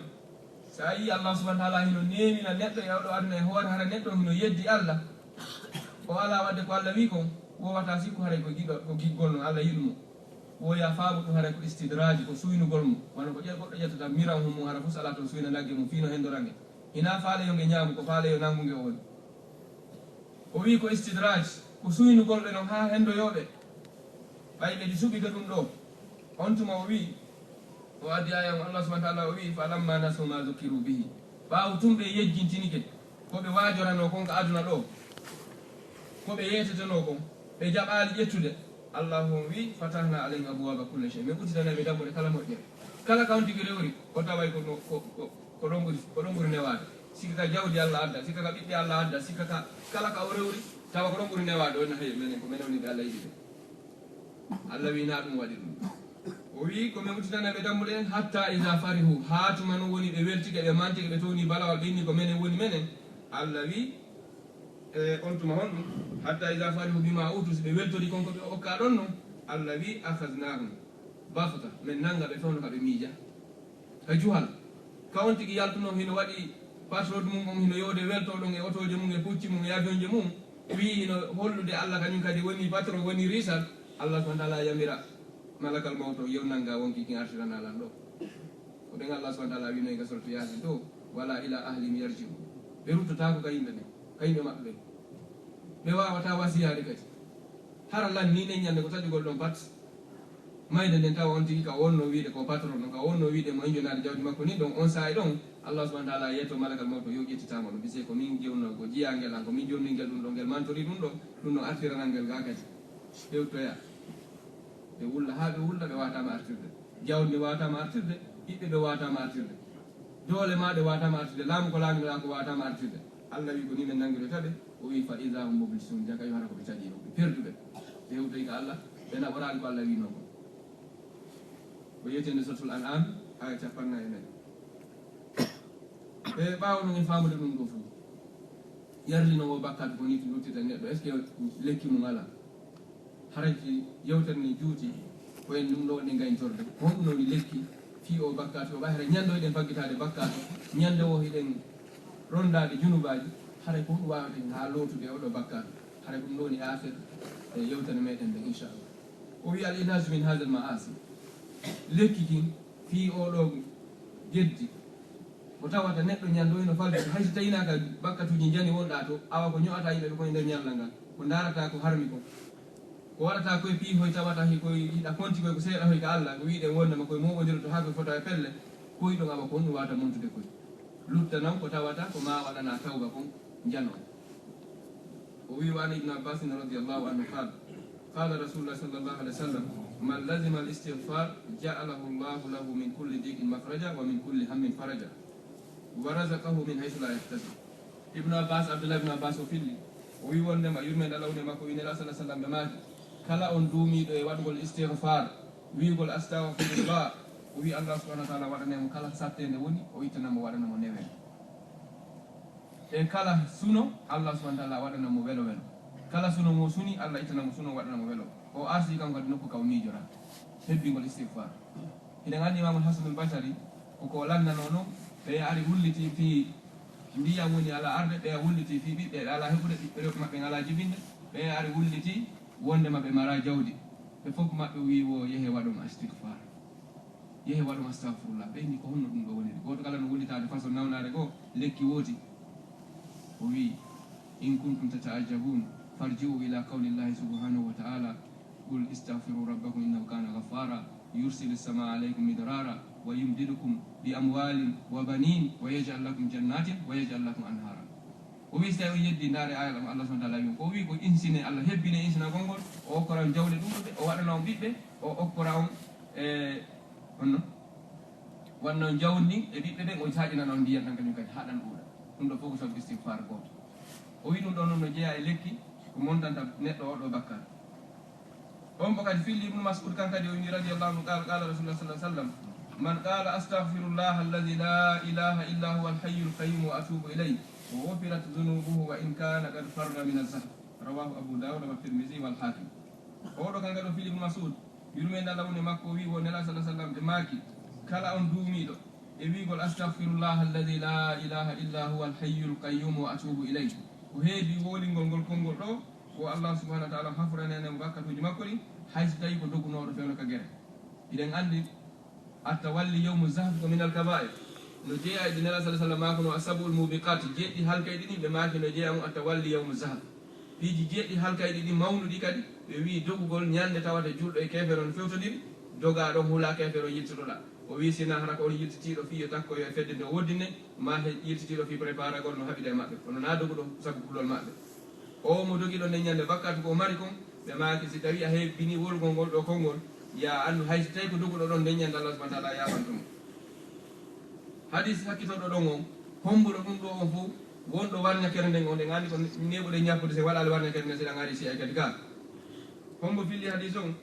so a yi'i Allah subhanahu wa ta'ala hino neemina neɗɗo e oɗo aduna e hoore, hara neɗɗo hino yeddi Allah, o alaa waɗde ko Allah wi'i kon, wowata sikku haray ko giɗo, ko giggol non Allah yiɗu mo. Woya faamu ɗum haray ko istidraji, ko suynugol mo, wano ko ƴe-, goɗɗo ƴettata miran hum mum, hara fof so alaa toon suyna nagge mum, fii no hendorange. Hinaa faale yo nge ñaamu, ko faale yo nanngu nge o woni. O wi'i ko istidraj, ko suynugol ɓe non haa hendoyoo ɓe. Ɓay ɓe suɓike ɗum ɗo. On tuma o wi'i, o addi aya on, Allah subhanahu wa ta'ala o wi'i, "Falamma nasu ma dhukiru bihi." Ɓaawo tun ɓe yejjintinike ko ɓe waajoranoo kon ka aduna ɗo, ko ɓe yeetetenoo kon, ɓe jaɓaali ƴettude. Allahu on wi'i, "Fatahna alayhim abwaba kulli shay." Min udditanay ɓe dammuɗe kala moƴƴere. Kala ka on tigi rewri, o taway ko no, ko, ko, ko ɗon ɓuri, ko ɗon ɓuri newaade. Sikka ka jawdi Allah adda, sikka ka ɓiɓɓe Allah adda, sikka ka kala ka o rewri, tawa ko ɗon ɓuri newaade. O wi'a, "Hey, menen ko menen woni ɓe Allah yiɗi ɓe." Allah wi'i, "Naa ɗum waɗi ɗum." O wi'i, "Ko min udditanay ɓe dammuɗe ɗen, hatta iza farihu." Haa tuma non woni ɓe weltike, ɓe mantike, ɓe towni balawal, ɓe inni ko menen woni menen. Allah wi'i, E on tuma honɗum? Hatta iza farihu bima utu, si ɓe weltori kon ko ɓe okkaa ɗon non, Allah wi'i, "Akhaznahum baghta," men nanga ɓe fewndo ka ɓe miija. Ka juhal. Ka on tigi yaltuno hino waɗi patrol mum on, hino yowde welto ɗon e otooje mum, e pucci mum, e avion je mum, wi'i hino hollude Allah kañum kadi woni patron, woni risal. Allah subhanahu wa ta'ala yamira malakal mawto, "Yew nanga wonki kin artirana lan ɗo." Ko ɓen Allah subhanahu wa ta'ala wi'no e ka sortu Yaasin to, "Wala ila ahlihim yarji'un." Ɓe ruttotaako ka yimɓe ɓen, ka yimɓe maɓɓe ɓen. Ɓe waawataa wasiyaade kadi. Hara lan ni nen ñande ko taƴugol ɗon pat. Mayde nden tawa on tigi ka wonno wiide ko patron ɗon, ka wonno wiide mo injonaade jawdi makko ni ɗon, on saa'i ɗon, Allah subhanahu wa ta'ala yeeto malakal mawto, "Yo ƴettitama ɗum, bisee ko min jewno ko jiyaangel an, ko min jonningel ɗum ɗo, ngel mantori ɗum ɗo, ɗum no artiranangel ga kadi." Hewtoya. Ɓe wulla haa ɓe wulla, ɓe waataama artirde. Jawdi ndi waataama artirde, ɓiɓɓe ɓe waataama artirde. Doole maa ɗe waataama artirde, laamu ko laamiɗaa ko waataama artirde. Allah wi'i ko ni men nanngiroyta ɓe, o wi'i, "Fa iza hum mublisun," jaka yo hara ko ɓe taƴi ɗum, ɓe perduɓe. Ɓe hewtoyi ka Allah, ɓe naɓoraali ko Allah wi'no ko. Ko yeetende Suratul An'am, aya cappannayi e nayi. E ɓaawo non en faamude ɗum ɗo fuu. Yarlino o bakkaatu ko ni luttita neɗɗo, est-ce que lekki mum alaa? Haray si yewtere nde juuti, ko en ɗum ɗo waɗi gayntorde. Ko honɗum woni lekki fii o bakkaatu o? Ɓay hara ñande o eɗen faggitaade bakkaatu, ñande o hiɗen rondaade junubaaji, haray ko honɗum waaweten haa lootude oɗo bakkaatu? Haray ko ɗum ɗo woni aakhir e yewtere meɗen nde, inchallah. O wi'i, "Al-ilaaju min haazal ma'aasi." Lekki kin fii oɗo geddi. Ko tawata neɗɗo ñande o hino falde, hay so tawinaaka bakkatuuji njani wonɗaa to, awa ko ño'ata yimɓe ɓe koye nder ñallal ngal, ko ndaarata ko harmi kon. Ko waɗata koye piihoy tawata hi-, koye hiɗa konti koye ko seeɗa hoy ka Allah, ko wi'uɗen wondema koye mooɓondiroto haa koye fota e pelle, koye ɗon awa ko honɗum waawata montude koye. Lutta non ko tawata ko maa waɗana tawba kon, njano. O wi'i, wa an Ibn Abbas radiyallahu anhu qala, qala Rasulullah sallallahu alaihi wasallam, "Man lazima al-istighfar, ja'alahu Allahu lahu min kulli diqin makhraja wa min kulli hammin faraja, wa razaqahu min haythu la yahtasib." Ibn Abbas, Abdullah ibn Abbas o filli, o wi'i wondema, yurmeende Allah woni e makko, o wi'i Nela sallallahu alaihi wasallam ɓe maaki, kala on duumiiɗo e waɗugol istighfar, wi'ugol astaghfirullah, o wi'i Allah subhanahu wa ta'ala waɗanay mo kala sattende woni, o ittana mo, waɗana mo newere. E kala suno, Allah subhanahu wa ta'ala waɗana mo welo welo. Kala suno mo suni, Allah ittana mo suno, waɗana mo welo. O arsi kanko kadi nokku ka o miijora hebbingol istigfar. Hiɗen anndi Imamul Hasanul Basari ko ko lanndanoo non, ɓe ari wulliti fii ndiyam woni ala arde, ɓe wulliti fii ɓiɓɓe ɓe ala heɓude, ɓiɓɓe rewɓe maɓɓe ala jibinde, ɓe ari wulliti wondema ɓe mara jawdi. Ɓe fof maɓɓe wii wo yehe waɗon istigfar. Yehe waɗon astagfirullah. Ɓe inni ko honno ɗum ɗo woniri? Gooto kala no wullitaade façon nawnaare goo, lekki wooti. O wii, "In kuntum tata'ajjabun, farji'u ila qawlillahi subhanahu wa ta'ala, qul istagfiru rabbakum innahu kana ghaffara, yursilis samaa alaykum midrara, wa yumdidukum bi amwalin wa banin, wa yaj'al lakum jannatin, wa yaj'al lakum anhara." O wii, so tawi on yeddi, ndaare ayal mo Allah subhanahu wa ta'ala wi on. Ko o wii ko insine, Allah hebbine insinagol ngol, o okkora on jawle ɗuuɗuɗe, o waɗana on ɓiɓɓe, o okkora on, e, honno? Waɗana on jawdi ndin e ɓiɓɓe ɓen, o saƴinana on ndiyan ɗan kañum kadi, haa ɗan ɗuuɗa. Ɗum ɗo fof ko sabu istigfar gooto. O wii ɗum ɗo noon no jeyaa e lekki, ko montanta neɗɗo oo ɗoo bakkaat. On mo kadi filli Ibnu Mas'ud, kan kadi o inni radiyallahu anhu, qala, qala Rasulullah sallallahu alaihi wasallam, "Man qala astaghfirullah alladhi la ilaha illa huwa al-hayyul qayyum wa atubu ilayh, wa ghufirat dhunubuhu wa in kana qad farra min az-zahf." Rawahu Abu Dawud wa Tirmidhi wal Hakim. Oɗo kan kadi o filli Ibnu Mas'ud, yurmeende Allah woni e makko, o wi wo Nela sallallahu alaihi wasallam ɓe maaki, kala on duumiiɗo e wiigol astaghfirullah alladhi la ilaha illa huwa al-hayyul qayyum wa atubu ilayh, ko heedi wolingol ngol konngol ɗo, ko Allah subhanahu wa ta'ala hafurana en wakkatuuji makko ɗin, hay so tawi ko dogunooɗo fewndo ka gere. Hiɗen anndi at-tawalli yawmu zahf ko minal kaba'ir. No jeeya e ɗi Nela sallallahu alaihi wasallam maakuno as-sab'ul mubiqat, jeeɗiɗi halkayɗi ɗin, ɓe maaki no jeeya mum at-tawalli yawmu zahf. Piiji jeeɗiɗi halkayɗi ɗin mawnuɗi kadi, ɓe wi'i dogugol ñande tawata julɗo e keefeero no fewtodiri, dogaa ɗon hula keefeero yiltotoɗaa. O wi'i sinaa hara ko on yiltitiiɗo fii yo takkoyo e fedde nde o woddine, maa he yiltitiiɗo fii preparagol no haɓida e maɓɓe. Kono naa doguɗo sabu kulol maɓɓe. O mo dogiɗo nden ñande bakkatu ko o mari kon, ɓe maaki si tawi a hebbini wolgol ngol ɗo konngol, ya anndu hay si tawi ko doguɗo ɗon nden ñande Allah subhanahu wa ta'ala yaafanto mo. Hadis hakkitoɗo ɗon on, hombuɗo ɗum ɗo on fof, wonɗo warñakere nden on, ɗen anndi ko neɓuɗe ñappude, si waɗaali warñakere nden, si ɗan ari si ay kadi ka. Hombo filli hadis on?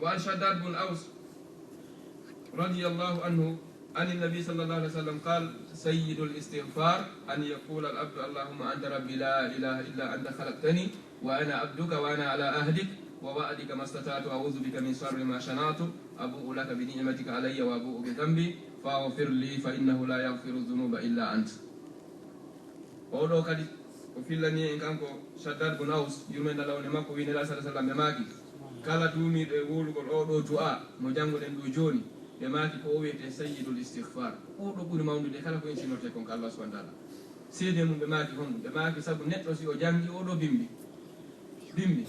Wa an Shaddad bun Aus radiyallahu anhu, عن النبي صلى الله عليه وسلم قال: سيد الاستغفار أن يقول العبد: اللهم أنت ربي لا إله إلا أنت خلقتني وأنا عبدك وأنا على عهدك ووعدك ما استطعت أعوذ بك من شر ما صنعت أبوء لك بنعمتك علي وأبوء بذنبي فاغفر لي فإنه لا يغفر الذنوب إلا أنت. Oɗo kadi o fillani en kanko Shaddad bun Aus, yurmeende Allah woni e makko, wi Nela sallallahu alaihi wasallam ɓe maaki, kala duumiiɗo e wowlugol oɗo du'a mo jannguɗen ɗo jooni, ɓe maaki ko o wiyetee sayyidul istighfar. Ko ɗo ɓuri mawnude kala ko insinortee kon ka Allah subhanahu wa ta'ala. Seede mum ɓe maaki honɗum? Ɓe maaki sabu neɗɗo si o janngi oɗo bimbi, bimbi,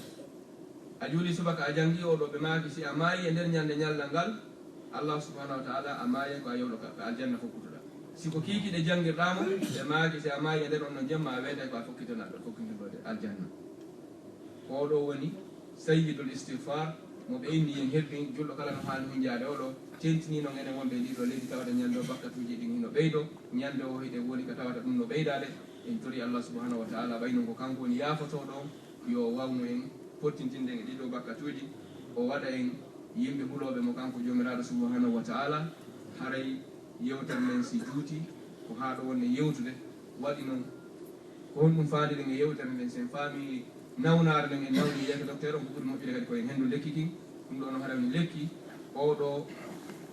a juuli subaka a janngi oɗo, ɓe maaki si a maayi e nder ñande ñallal ngal, Allah subhanahu wa ta'ala a maayay ko a yawɗo ka, ka aljanna fokkutoɗaa. Si ko kiikiiɗe janngirɗaa mo, ɓe maaki si a maayi e nder on no jemma a weetay ko a fokkitoɗaa ɗo, fokkitinɗo aljanna. Ko oɗo woni sayyidul istighfar, mo ɓe inni en hebbin, julɗo kala no haani hunjaade oɗo, tentini non enen wonɓe e ndi ɗo leydi tawata ñande o bakkatuuji ɗin hino ɓeydo, ñande o hiɗen woni ka tawata ɗum no ɓeydaade. En tori Allah subhanahu wa ta'ala, ɓay non ko kanko woni yaafotooɗo on, yo o wawnu en pottintinden e ɗiɗo bakkatuuji, o waɗa en yimɓe hulooɓe mo kanko Joomiraaɗo subhanahu wa ta'ala. Haray yewtere nden si juuti ko haa ɗo wonde yewtude, waɗi non ko honɗum faandiɗen e yewtere nden? Sen faami nawnaare nden en nawni yeeso docteur on, ko ɓuri moƴƴude kadi ko en henndu lekki kin. Ɗum ɗo no haɗa woni lekki oɗo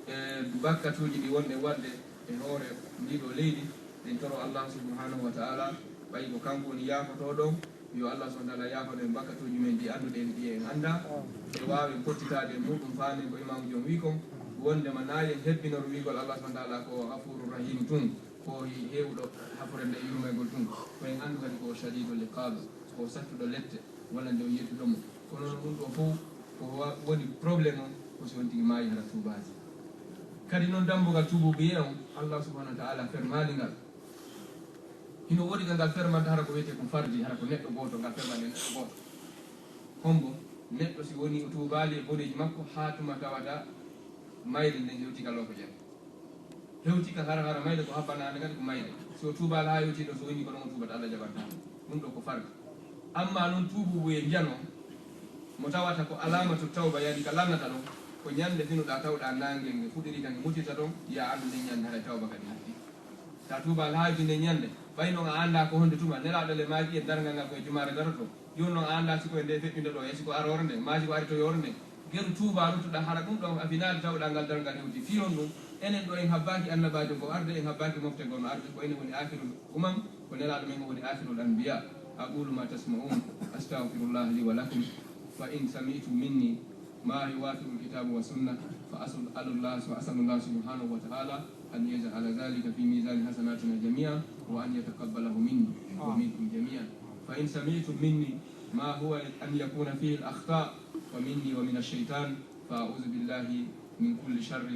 e bakkatuuji ɗi wonɗen waɗde e hoore ndi ɗo leydi. En toro Allah subhanahu wa ta'ala, ɓay ko kanko woni yaafotooɗo on, yo Allah subhanahu wa ta'ala yaafano en bakkatuuji men ɗi annduɗen, ɗi en anndaa, e waawen pottitaade e muɗum, faamen ko Imaamu Jom wi kon, wondema naa en hebbinor wiigol Allah subhanahu wa ta'ala ko Ghafurur Rahim tun, ko heewɗo hafurande e yurmeegol tun, ko en anndu kadi ko Shadidul Iqab, ko sattuɗo lette, wonande o yedduɗo mo. Kono noon ɗum ɗo fof ko wa-, woni problème on, ko si on tigi maayi hara tuubaali. Kadi noon dambugal tuubuubuyee on, Allah subhanahu wa ta'ala fermaali ngal. Hino woodi ka ngal fermanta hara ko wiyetee ko fardi, hara ko neɗɗo gooto, ngal fermani neɗɗo gooto. Hombo neɗɗo si woni o tuubaali e boneeji makko haa tuma tawata mayde nden hewti ka loope ƴen. Hewti ka hara hara mayde ko habbanaande kadi ko mayde. Si o tuubaali haa hewti ɗo, so woni ko ɗon o tuubata, Allah jaɓanta mo. Ɗum ɗo ko fardi. Amma noon tuubuubuyee njano mo tawata ko alaamatu tawba, yaani ka lannata ɗon, ko ñande finuɗaa tawɗaa naange nge fuɗiri ka nge mutirta ɗon, ya anndu nden ñande haray tawba kadi hatti. Sa tuubaali haa hewti nden ñande, ɓay non a anndaa ko honde tuma, Nelaaɗo le maaki e darngal ngal ko e jumaare daroto, Jooni noon, a anndaa si ko e nde feƴƴunde ɗo, e si ko aroore nde, maa si ko ari to yoore nde. Geru tuubaa, ruttuɗaa, hara ɗum ɗoon a finaali, tawɗaa ngal darngal hewti. Fii honɗum? Enen ɗo en habbaaki annabaajo goo arde, en habbaaki mofte goo no arde, ko enen woni aakhirul umam, ko Nelaaɗo men o woni aakhirul anbiyaa. أقول ما تسمعون، أستغفر الله لي ولكم، فإن سمعتم مني ما يوافق الكتاب والسنة، فأسأل الله، وأسأل الله سبحانه وتعالى أن يجعل ذلك في ميزان حسناتنا جميعا، وأن يتقبله مني ومنكم جميعا. فإن سمعتم مني ما هو أن يكون فيه الأخطاء، فمني ومن الشيطان، فأعوذ بالله من كل شر،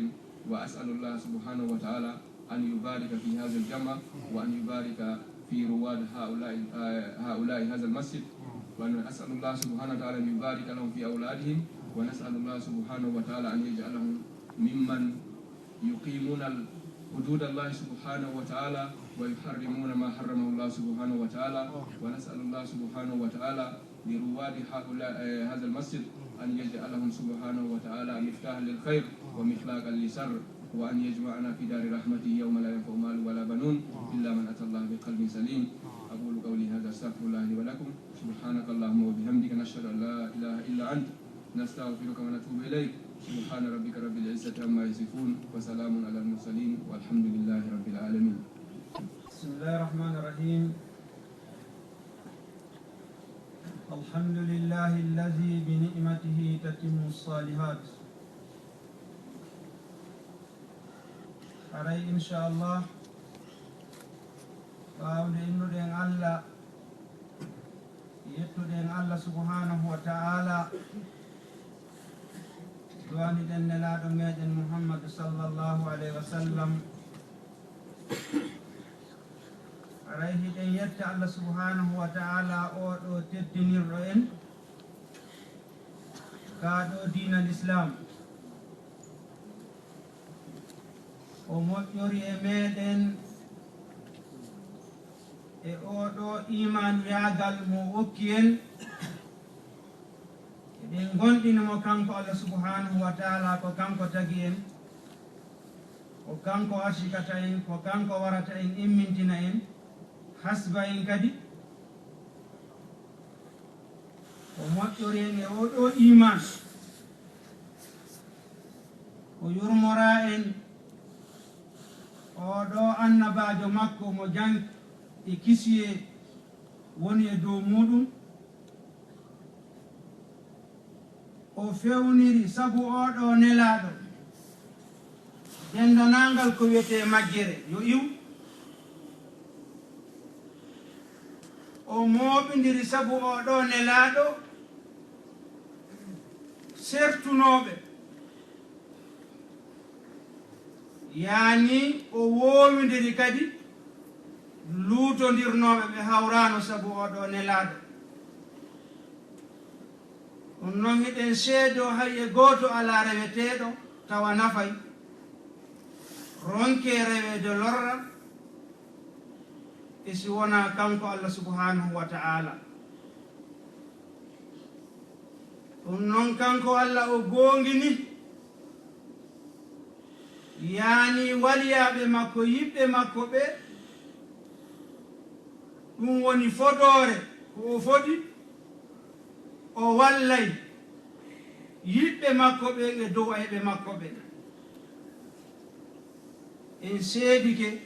وأسأل الله سبحانه وتعالى أن يبارك في هذا الجمع، وأن يبارك في رواد هؤلاء، آه، هؤلاء هذا المسجد، وأن أسأل الله سبحانه وتعالى أن يبارك لهم في أولادهم، ونسأل الله سبحانه وتعالى أن يجعلهم ممن يقيمون ال-، حدود الله سبحانه وتعالى ويحرمون ما حرمه الله سبحانه وتعالى، ونسأل الله سبحانه وتعالى لرواد هؤلاء، آه، هذا المسجد، أن يجعلهم سبحانه وتعالى مفتاحا للخير ومخلاقا للشر، وأن يجمعنا في دار رحمته يوم لا ينفع مال ولا بنون إلا من أتى الله بقلب سليم. أقول قولي هذا، أستغفر الله لي ولكم. سبحانك اللهم وبحمدك، نشهد أن لا إله إلا أنت، نستغفرك ونتوب إليك. سبحان ربك رب العزة عما يصفون، وسلام على المرسلين، والحمد لله رب العالمين. بسم الله الرحمن الرحيم. الحمد لله الذي بنعمته تتم الصالحات. Haray, inchallah, ɓaawde innuɗen Allah, yettuɗen Allah subhanahu wa ta'ala, duwaniɗen Nelaaɗo meɗen Muhammadu sallallahu alayhi wa sallam. Haray hiɗen yetta Allah subhanahu wa ta'ala, oo ɗo teddinirɗo en, kaa ɗo diina Lislaam. O moƴƴori e meɗen e oo ɗo iimaanuyaagal mo o okki en. Eɗen ngoonɗini mo kanko Allah subhanahu wa ta'ala, ko kanko tagi en, ko kanko arsikata en, ko kanko warata en, immintina en, hasba en kadi. O moƴƴori en e oo ɗo iimaan. O yurmoraa en oo ɗo annabaajo makko mo jam e kisiyee woni e dow muuɗum. O fewniri sabu oo ɗo Nelaaɗo denndaangal ko wiyetee majjere, yo iw. O mooɓindiri sabu oo ɗo Nelaaɗo sertunooɓe. Yaani o woowindiri kadi luutondirnooɓe ɓe hawraano sabu oo ɗo Nelaaɗo. Ɗum noon, hiɗen seedoo hay e gooto alaa reweteeɗo tawa nafay, ronkee reweede lorra, e si wonaa kanko Allah subhanahu wa ta'ala. Ɗum noon, kanko Allah o goongini, yaani waliyaaɓe makko, yiɓɓe makko ɓe, ɗum woni fodoore ko o fodi, o wallay yiɓɓe makko ɓen e duwayɓe makko ɓen. En seedike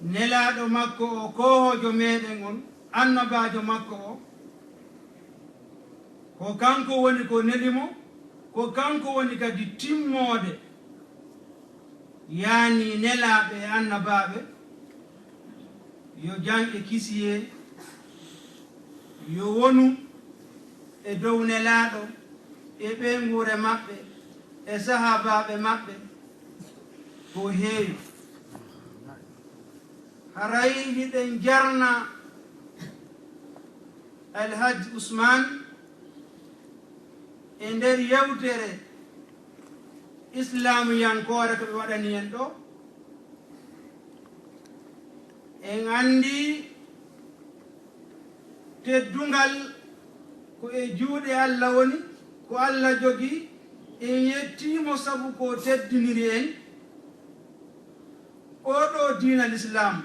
Nelaaɗo makko o, koohoojo meɗen on, annabaajo makko o, ko kanko woni ko neli mo, ko kanko woni kadi timmoode, yaani nelaaɓe e annabaaɓe, yo jam e kisiyee yo wonu e dow Nelaaɗo, e ɓeynguure maɓɓe, e sahaabaaɓe maɓɓe, ko heewi. Haray hiɗen jarna Alhaji Usmaan e nder yewtere islaamuyankoore ko ɓe waɗani en ɗo. En anndi teddungal ko e juuɗe Allah woni, ko Allah jogii. En yettii mo sabu ko teddiniri en oo ɗo diina Lislaam.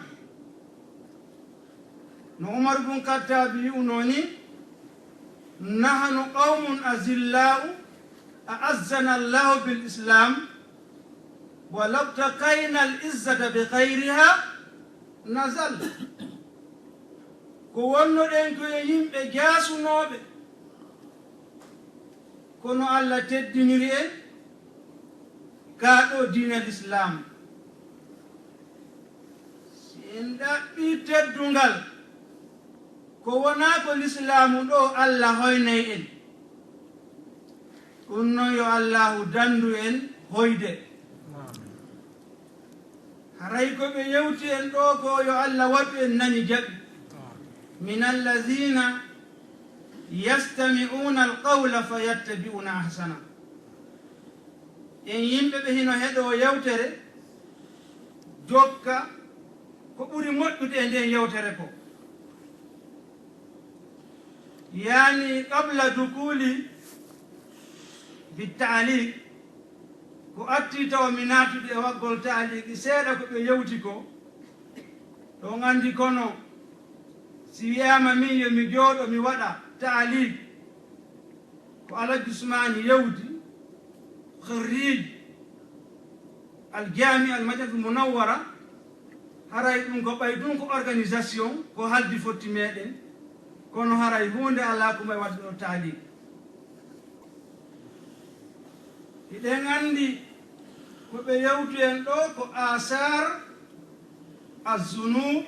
No Umar bun Kattabi wi'unoo ni, "Nahnu qawmun azillaa'u, a'azzana Allahu bil Islam, wa law taqayna al izzata bi ghayriha nazal." Ko wonnoɗen ko e yimɓe jaasunooɓe, kono Alla teddiniri en kaa ɗoo diina Lislaam. Si en ɗaɓɓii teddungal, ko wonaa ko Lislaamu ɗoo Alla hoynay en. Ɗun non yo Allaahu danndu en hoyde. Haray ko ɓe yewti en ɗoo ko yo Alla waɗu en nani jaɓi. Min allazina yastami'una alqawla fayattabi'una ahsana. En yimɓe ɓe hino heɗoo yewtere, jokka ko ɓuri moƴƴude e nden yewtere ko. Yaani, qabla dukuli bi taaliq, ko atti tawa mi naatude e waggol taaliqi seeɗa ko ɓe yewti ko, ɗon anndi kono si wi'aama min yo mi jooɗo mi waɗa taaliq, ko Alhaji Usmaani yewdi, kharrij al-Jaami al-Madinatul Munawwara, haray ɗun ko ɓay ɗun ko organisation, ko haldi fotti meɗen, kono haray huunde alaa ko may waɗde ɗo taaliq. Hiɗen anndi ko ɓe yewtu en ɗo ko asaar az-zunub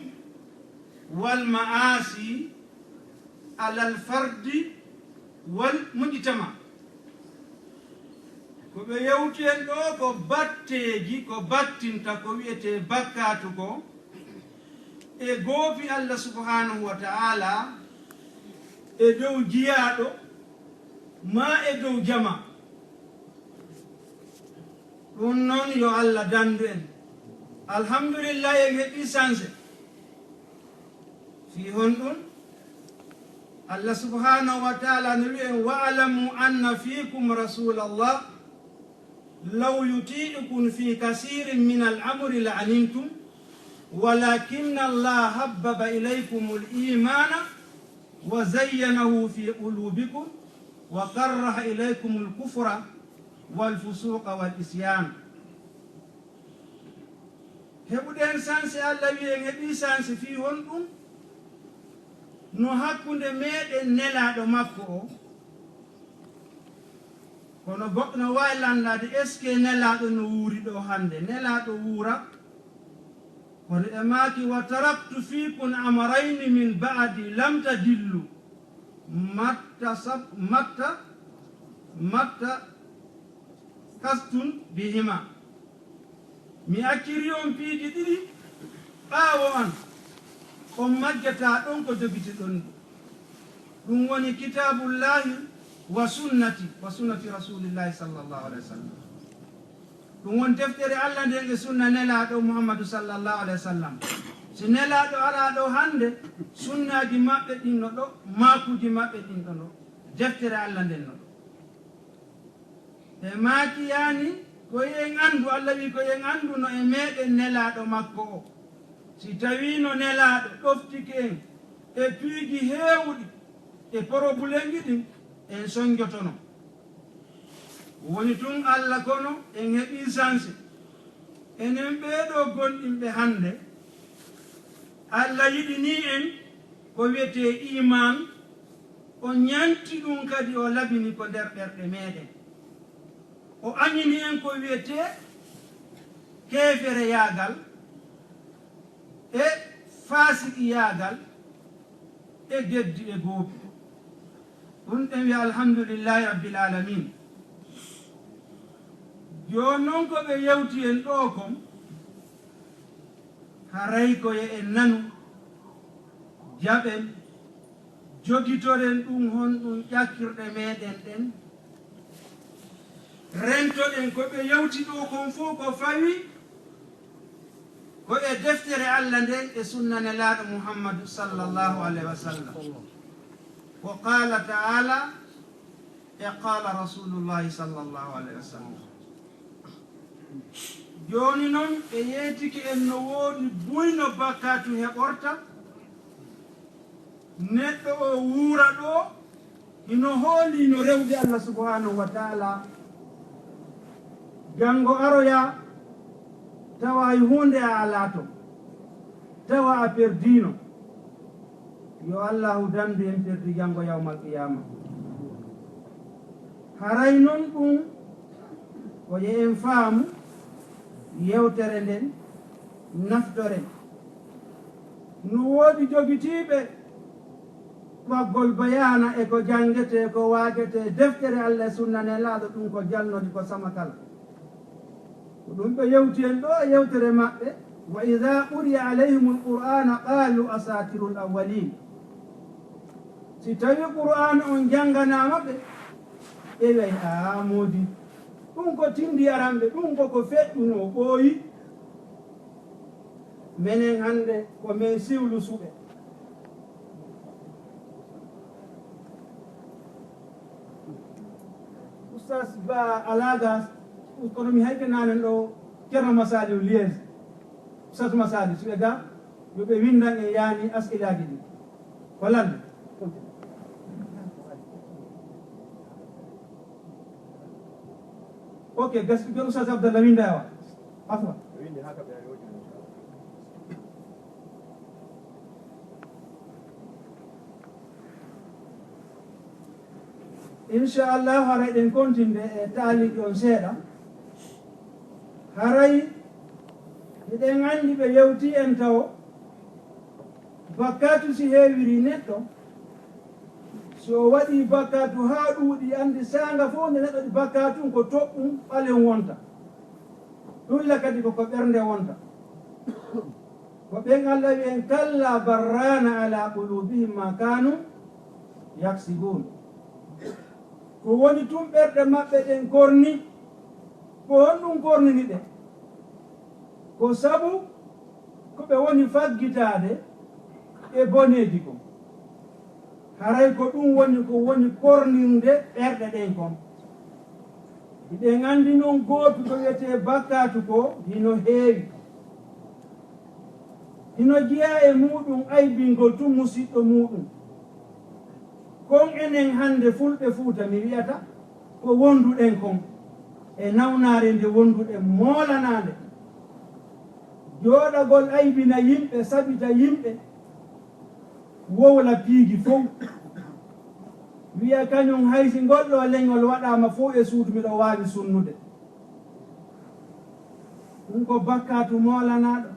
wal ma'asi alal fardi wal mujtama. Ko ɓe yewti en ɗo ko batteeji, ko battinta ko wi'etee bakkaatu ko e goopi Alla subhanahu wa ta'ala e dow jiyaaɗo maa e dow jama. Ɗun non yo Alla danndu en. Alhamdulillahi, en heɓii sanse. Fii honɗun? Alla subhanahu wa ta'ala no wi'i en, "Wa'lamu anna fiikum rasulallah, law yuti'ukum fi kasirin min al-amri la'anittum, walakinna Allah habbaba ilaykumul imana wa zayyanahu fi qulubikum, wa karraha ilaykumul kufra wal fusuqa wal isyan." Heɓuɗen sanse, Alla wi'i en heɓii sanse fii honɗun? No hakkunde meɗen nelaaɗo makko o. Kono goɗɗo no waawi lanndaade, est-ce que nelaaɗo no wuuri ɗo hannde? Nelaaɗo wuura. Kono ɓe maaki, "Wa taraktu fiikum amrayni min ba'di lam tadillu, matta sab-, matta, matta kastum bihima." Mi acciri on piiji ɗiɗi ɓaawo an, on majjataa ɗon ko jogitiɗon ɗun. Ɗun woni kitaabullahi wa sunnati, wa sunnati rasulillahi sallallahu alaihi wa sallam. Ɗun woni deftere Alla nden e sunna Nelaaɗo Muhammadu sallallahu alaihi wa sallam. Si Nelaaɗo alaa ɗo hannde, sunnaaji maɓɓe ɗin no ɗo, maakuuji maɓɓe ɗin no ɗo, deftere Alla nden no ɗo. Ɓe maaki, yaani, ko en anndu, Alla wi'i, ko en annduno e meɗen Nelaaɗo makko o. Si tawiino Nelaaɗo ɗoftike en e piiji heewuɗi e porobulemji ɗin, en sonjotono. Woni tun Alla, kono en heɓii sanse. Enen ɓee ɗoo gomɗinɓe hannde, Alla yiɗinii en ko wi'etee iimaan, o ɲanti ɗun kadi o labini ko nder ɓerɗe meɗen. O aɲini en ko wi'etee keefereyaagal e faasiqiyaagal e geddi e goopi. Ɗun ɗen wi'a alhamdulillahi rabbil alamin. Jooni non ko ɓe yewti en ɗoo kon, haray ko yo en nanu, jaɓen, jogitoren ɗun honɗun ƴakkirɗe meɗen ɗen. Rentoɗen ko ɓe yewti ɗoo kon fow ko fawi ko e deftere Alla nden e sunna Nelaaɗo Muhammadu sallallahu alaihi wa sallam. Wa qala ta'ala, e qala rasulullahi sallallahu alaihi wa sallam. Jooni non ɓe yeetike en no woodi buy no bakkaatu heɓorta, Neɗɗo o wuura ɗo, hino hoolii no rewde Allah subhanahu wa ta'ala. Janngo aroya, tawa hay huunde a alaa ton, tawa a perdiino. Yo Allahu dandu en perdi janngo yawmal qiyaama. Haray non ɗum, ko yo en faamu yewtere nden, naftoren. No woodi jogitiiɓe ɓaggol bayaana e ko janngetee, ko waajetee, deftere Allah e sunna Nelaaɗo, ɗum ko jalnori, ko sama kala. Ko ɗum ɓe yewti en ɗo e yewtere maɓɓe, "Wa idha quri'a alayhimul Qur'ana qalu asatirul awwalin." Si tawi Qur'aana on jannganaama ɓe, ɓe wi'ay, "Aa, moodi, ɗum ko tindi aranɓe, ɗum ko ko feƴƴunoo ɓooyi." Menen hannde ko men siwlusuɓe. Oustaz Ba Alaga, kono mi hayke nanen ɗo Ceerno Masaliw Liège. Oustaz Masaliw, si ɓe ga, yo ɓe winndan en yaani as'ilaaji ɗi. Ko lan? Ok, gas-, gas-, Oustaz Abdallah winnda e wa. Afwa. Inchallah, haray ɗen kontinde e taaliki on seeɗa. Haray hiɗen anndi ɓe yewti en tawo, bakkaatu si heewiri neɗɗo, si o waɗi bakkaatu haa ɗuuɗi, anndi saanga fof nde neɗɗo waɗi bakkaatu ko toɓɓum ɓalen wonta. Ɗum la kadi ko ko ɓernde wonta. Ko ɓen Allah wi'en, "Kalla bal raana ala qulubihim ma kaanu yaksibun." Ko woni tun ɓerɗe maɓɓe ɗen korni. Ko honɗum kornini ɗe? Ko sabu ko ɓe woni faggitaade e boneeji kon. Haray ko ɗum woni ko woni korninde ɓerɗe ɗen kon. Hiɗen anndi non goopi ko wi'etee bakkaatu ko hino heewi. Hino jeyaa e muuɗum aybingol tun musiɗɗo muuɗum. Kon enen hannde Fulɓe Fuuta, mi wi'ata, ko wonduɗen kon e nawnaare nde wonduɗen moolanaande. Jooɗagol aybina yimɓe, sabita yimɓe, wowla piiji fow. Wi'a kañum hay si ngol ɗoo leñol waɗaama fow e suudu, miɗo waawi sunnude. Ɗum ko bakkaatu moolanaaɗo.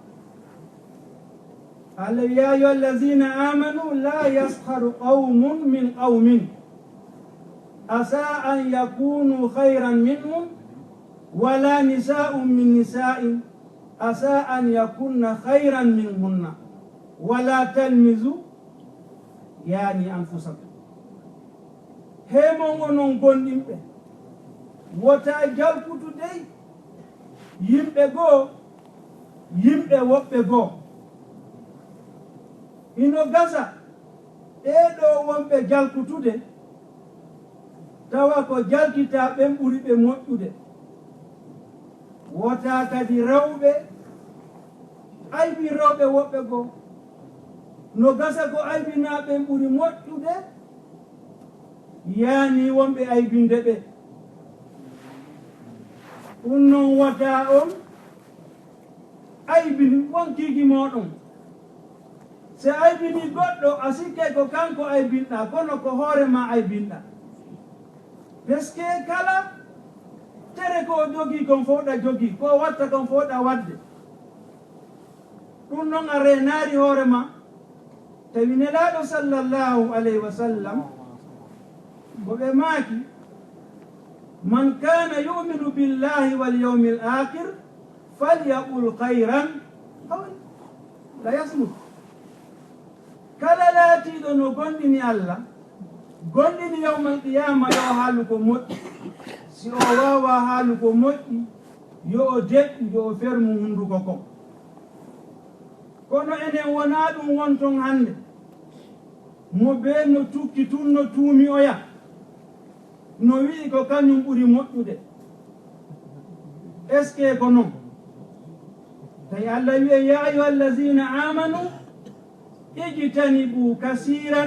Allah, "Ya ayyuha allazina amanu, la yaskharu qawmun min qawmin, asa an yakunu khayran minhum, wala nisa'un min nisa'in, asa an yakunna khayran minhunna, wala talmizu, yani, anfusakum." Hee mon onon gomɗinɓe, wota jalkutu dey yimɓe goo, yimɓe woɓɓe goo. Hino gasa ɓee ɗoo wonɓe jalkutude, tawa ko jalkitaa ɓen ɓuri ɓe moƴƴude. Wota kadi rewɓe aybin rewɓe woɓɓe goo. No gasa ko aybinaa ɓen ɓuri moƴƴude, yaani wonɓe aybinde ɓe. Ɗum non wota on aybin wonkiiji mooɗon. Si aybini goɗɗo, a sikkay ko kanko aybinɗaa, kono ko hoore maa aybinɗaa. Parce que kala tere ko o jogii kon fow ɗa jogii, ko o watta kon fow ɗa waɗde. Ɗum non a reenaali hoore maa. Tawi Nelaaɗo sallallahu alayhi wa sallam, ko ɓe maaki, "Man kana yu'minu billahi wal yawmil akhir, falyaqul khayran aw liyasmut." Kala laatiiɗo no gomɗini Allah, gomɗini yawmal qiyaama, yo o haalu ko moƴƴi. Si o waawaa haalu ko moƴƴi, yo o deƴƴu, yo o fermu hunnduko kon. Kono enen wonaa ɗum wonton hannde. Mo bee no tukki tun no tuumi oya, no wi'i ko kañum ɓuri moƴƴude. Est-ce que ko non? Tawi Allah wi'i, "Ya ayyuhallazina amanu, اجتنبوا كثيرا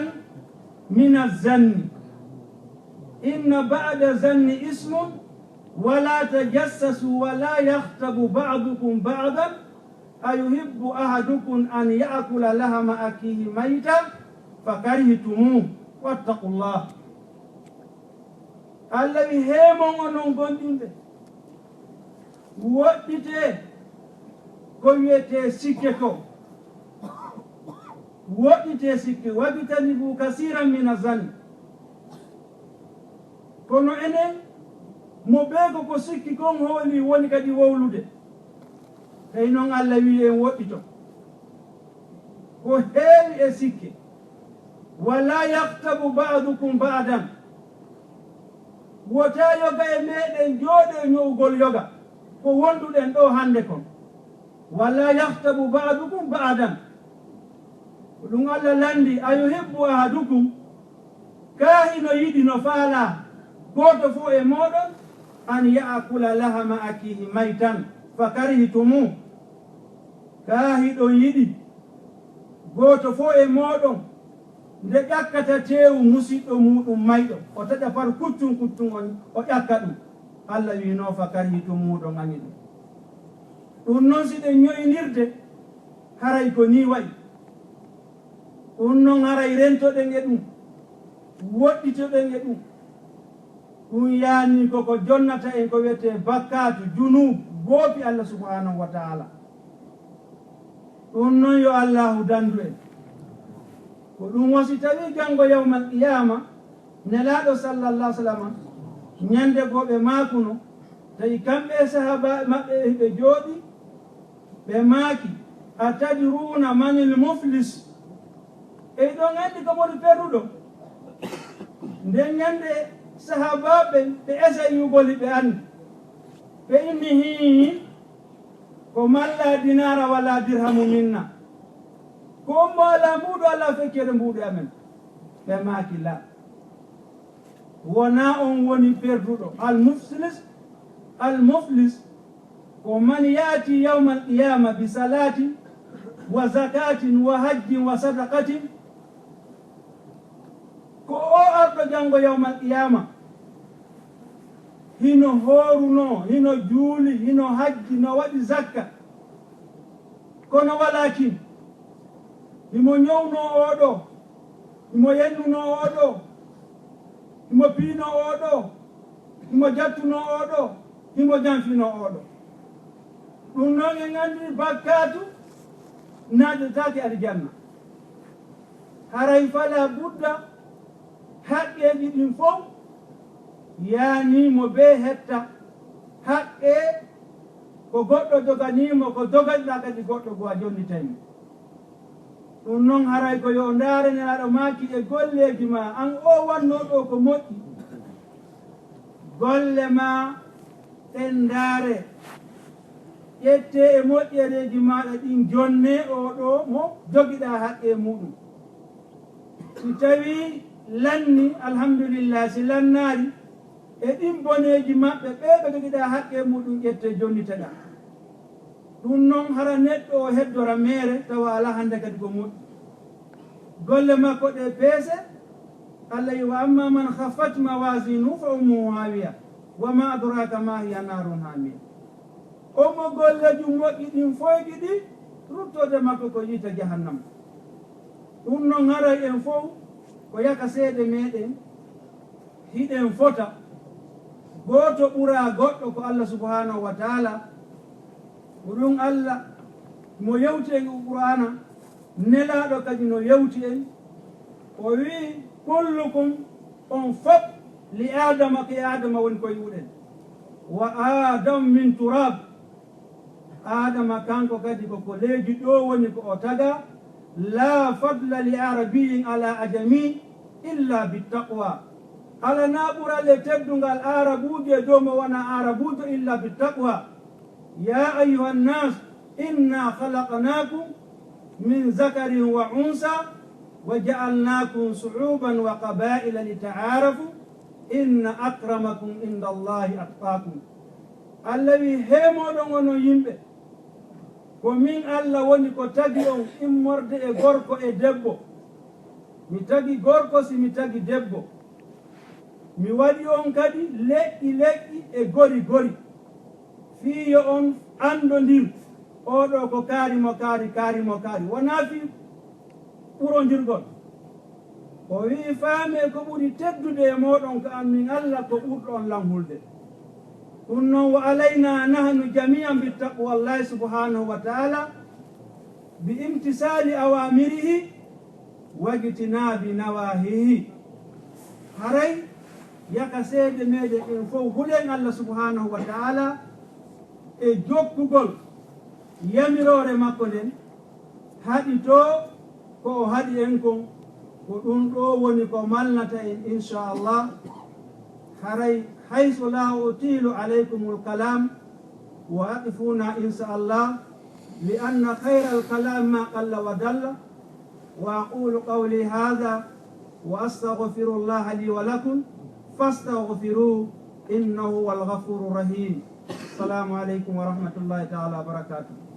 من الظن إن بعض الظن إثم ولا تجسسوا ولا يغتب بعضكم بعضا أيحب أحدكم أن يأكل لحم أخيه ميتا فكرهتموه واتقوا الله. Allah wi, heemon onon gomɗinɓe, woɗɗitee ko wiyetee sikke ko. Woɗɗitee sikke, wajtanibu kasiran mina zanni. Kono enen, mo bee ko ko sikki kon hooli woni kadi wowlude. Tawi noon Allah wi en woɗɗito. Ko heewi e sikke. Wala yaktabu ba'dukum ba'dan. Wota yoga e meɗen jooɗo e ño'ugol yoga. Ko wonduɗen ɗo hannde kon. Wala yaktabu ba'dukum ba'dan. Ko ɗum Allah lanndi, ayuhibbu ahadukum, kaa hino yiɗi, no faalaa, gooto fof e mooɗon, an ya'kula lahama akiihi maytan, fa karihtumu. Kaa hiɗon yiɗi, gooto fof e mooɗon, nde ƴakkata teewu musiɗɗo muuɗum mayɗo, o taƴa far kuccum kuccum on, o ƴakka ɗum. Allah wiino, fa karihtumu, ɗon añi ɗum. Ɗum noon, si ɗen ño'inirde, haray ko nii wa'i. Ɗum noon, haray rentoɗen e ɗum, woɗɗitoɗen e ɗum. Ɗum yaani ko ko jonnata en ko wiyetee bakkaatu, junuub, goopi Allah subhanahu wa ta'ala. Ɗum noon, yo Allahu dandu en. Ko ɗum wasi tawi janngo yawmal qiyaama, Nelaaɗo sallallahu alaihi wasallam, ñande goo ɓe maakuno, tawi kamɓe e sahaabaaɓe maɓɓe e ɓe jooɗi, ɓe maaki, "Atadruuna manil muflis?" E ɗon anndi ko woni perduɗo? Nden ñande sahaabaaɓe ɓe esay yugoli ɓe anndi. Ɓe inni, "Hii, ko man laa dinaara walaa dirhamu minna." Ko on mo alaa mbuuɗu, alaa feccere mbuuɗu amen. Ɓe maaki, "Laa." Wonaa on woni perduɗo. Al muflis, al muflis ko man yaati yawmal qiyaama bi salaatin wa zakaatin wa hajjin wa sadaqatin. Ko o arɗo janngo yawmal qiyaama. Hino hoorunoo, hino juuli, hino hajji, no waɗi zakka. Kono walaakin, himo ñownoo oo ɗoo, himo yennunoo oo ɗoo, himo piinoo oo ɗoo, himo jattunoo oo ɗoo, himo janfinoo oo ɗoo. Ɗum noon en anndi bakkaatu naatetaake aljanna. Haray falaa budda haqqeeji ɗin fow yaanii mo bee hetta haqqe ko goɗɗo joganii mo, ko joganiɗaa kadi goɗɗo goo a jonnitay mo. Ɗum noon haray ko yo o ndaare Nelaaɗo maaki e golleeji maa, an oo wannoo ɗoo ko moƴƴi. Golle maa ɗen ndaare, ƴettee e moƴƴereeji maaɗa ɗin, jonnee oo ɗoo mo jogiɗaa haqqee muuɗum. Si tawii lannii, alhamdulillah, si lannaali, e ɗin boneeji maɓɓe, ɓee ɓe jogiɗaa haqqee muuɗum ƴettee jonniteɗaa. Ɗum noon hara neɗɗo o heddora meere, tawa alaa hannde kadi ko moƴƴi. Golle makko ɗe peese, Allah wi, "Wa amma man khaffat mawazinuhu fa ummuhu hawiya, wa ma adraka ma hiya, narun hamiya." On mo golleeji moƴƴi ɗin foyɗi ɗi, ruttorde makko ko yiite jahannama. Ɗum noon haray en fow ko yaka seede meɗen, hiɗen fota. Gooto ɓuraa goɗɗo ko Allah subhanahu wa ta'ala. Ko ɗum Allah mo yewti en Qur'aana, Nelaaɗo kadi no yewti en. O wi'i, "Kullukum, on fop, li Aadama, ko e Aadama woni koye muɗen. Wa Aadam min turaab." Aadama kanko kadi ko ko leydi ɗoo woni ko o tagaa. "Laa fadla li Arabiyyin ala Ajami illa bi taqwa." Alaa ɓural e teddungal Aarabuujo e dow mo wonaa Aarabuujo illa bi taqwa. "Ya ayyuhan nas, inna khalaqnakum min zakarin wa unsa wa ja'alnakum shu'uban wa qaba'ila li ta'arafu, inna akramakum inda Allahi atqakum." Allah wi, "Heemoɗon onon yimɓe, Ko min Alla woni ko tagi on immorde e gorko e debbo. Mi tagi gorko si mi tagi debbo. Mi waɗi on kadi leƴƴi leƴƴi e gori gori. Fii yo on anndondir, oo ɗoo ko kaari mo kaari, kaari mo kaari. Wonaa fii ɓurondirgol. O wi'i, faamee ko ɓuri teddude e mooɗon ka an min Alla ko ɓurɗo on lan hulde. Ɗun non, wa alaynaa nahnu jamii'an bi taqwallaahi subhaanahu wa ta'aalaa, bi imtisaali awaamirihi, wajtinaabi nawaahihi. Haray yaka seede meɗen en fow hulen Alla subhaanahu wa ta'aalaa e jokkugol yamiroore makko nden, haɗitoo ko o haɗi en kon, ko ɗun ɗoo woni ko malnata en, insha Allah. Haray haysu laa utiilu alaykumul kalaam, wa aqifuuna insha Allah, li anna khayral kalaami maa qalla wa dalla. Wa aqulu qawli haadha wa astaghfirullaha li wa lakum fastaghfiruhu innahu huwal ghafurur rahim. Assalamu alaykum wa rahmatullahi ta'ala wa barakatuh.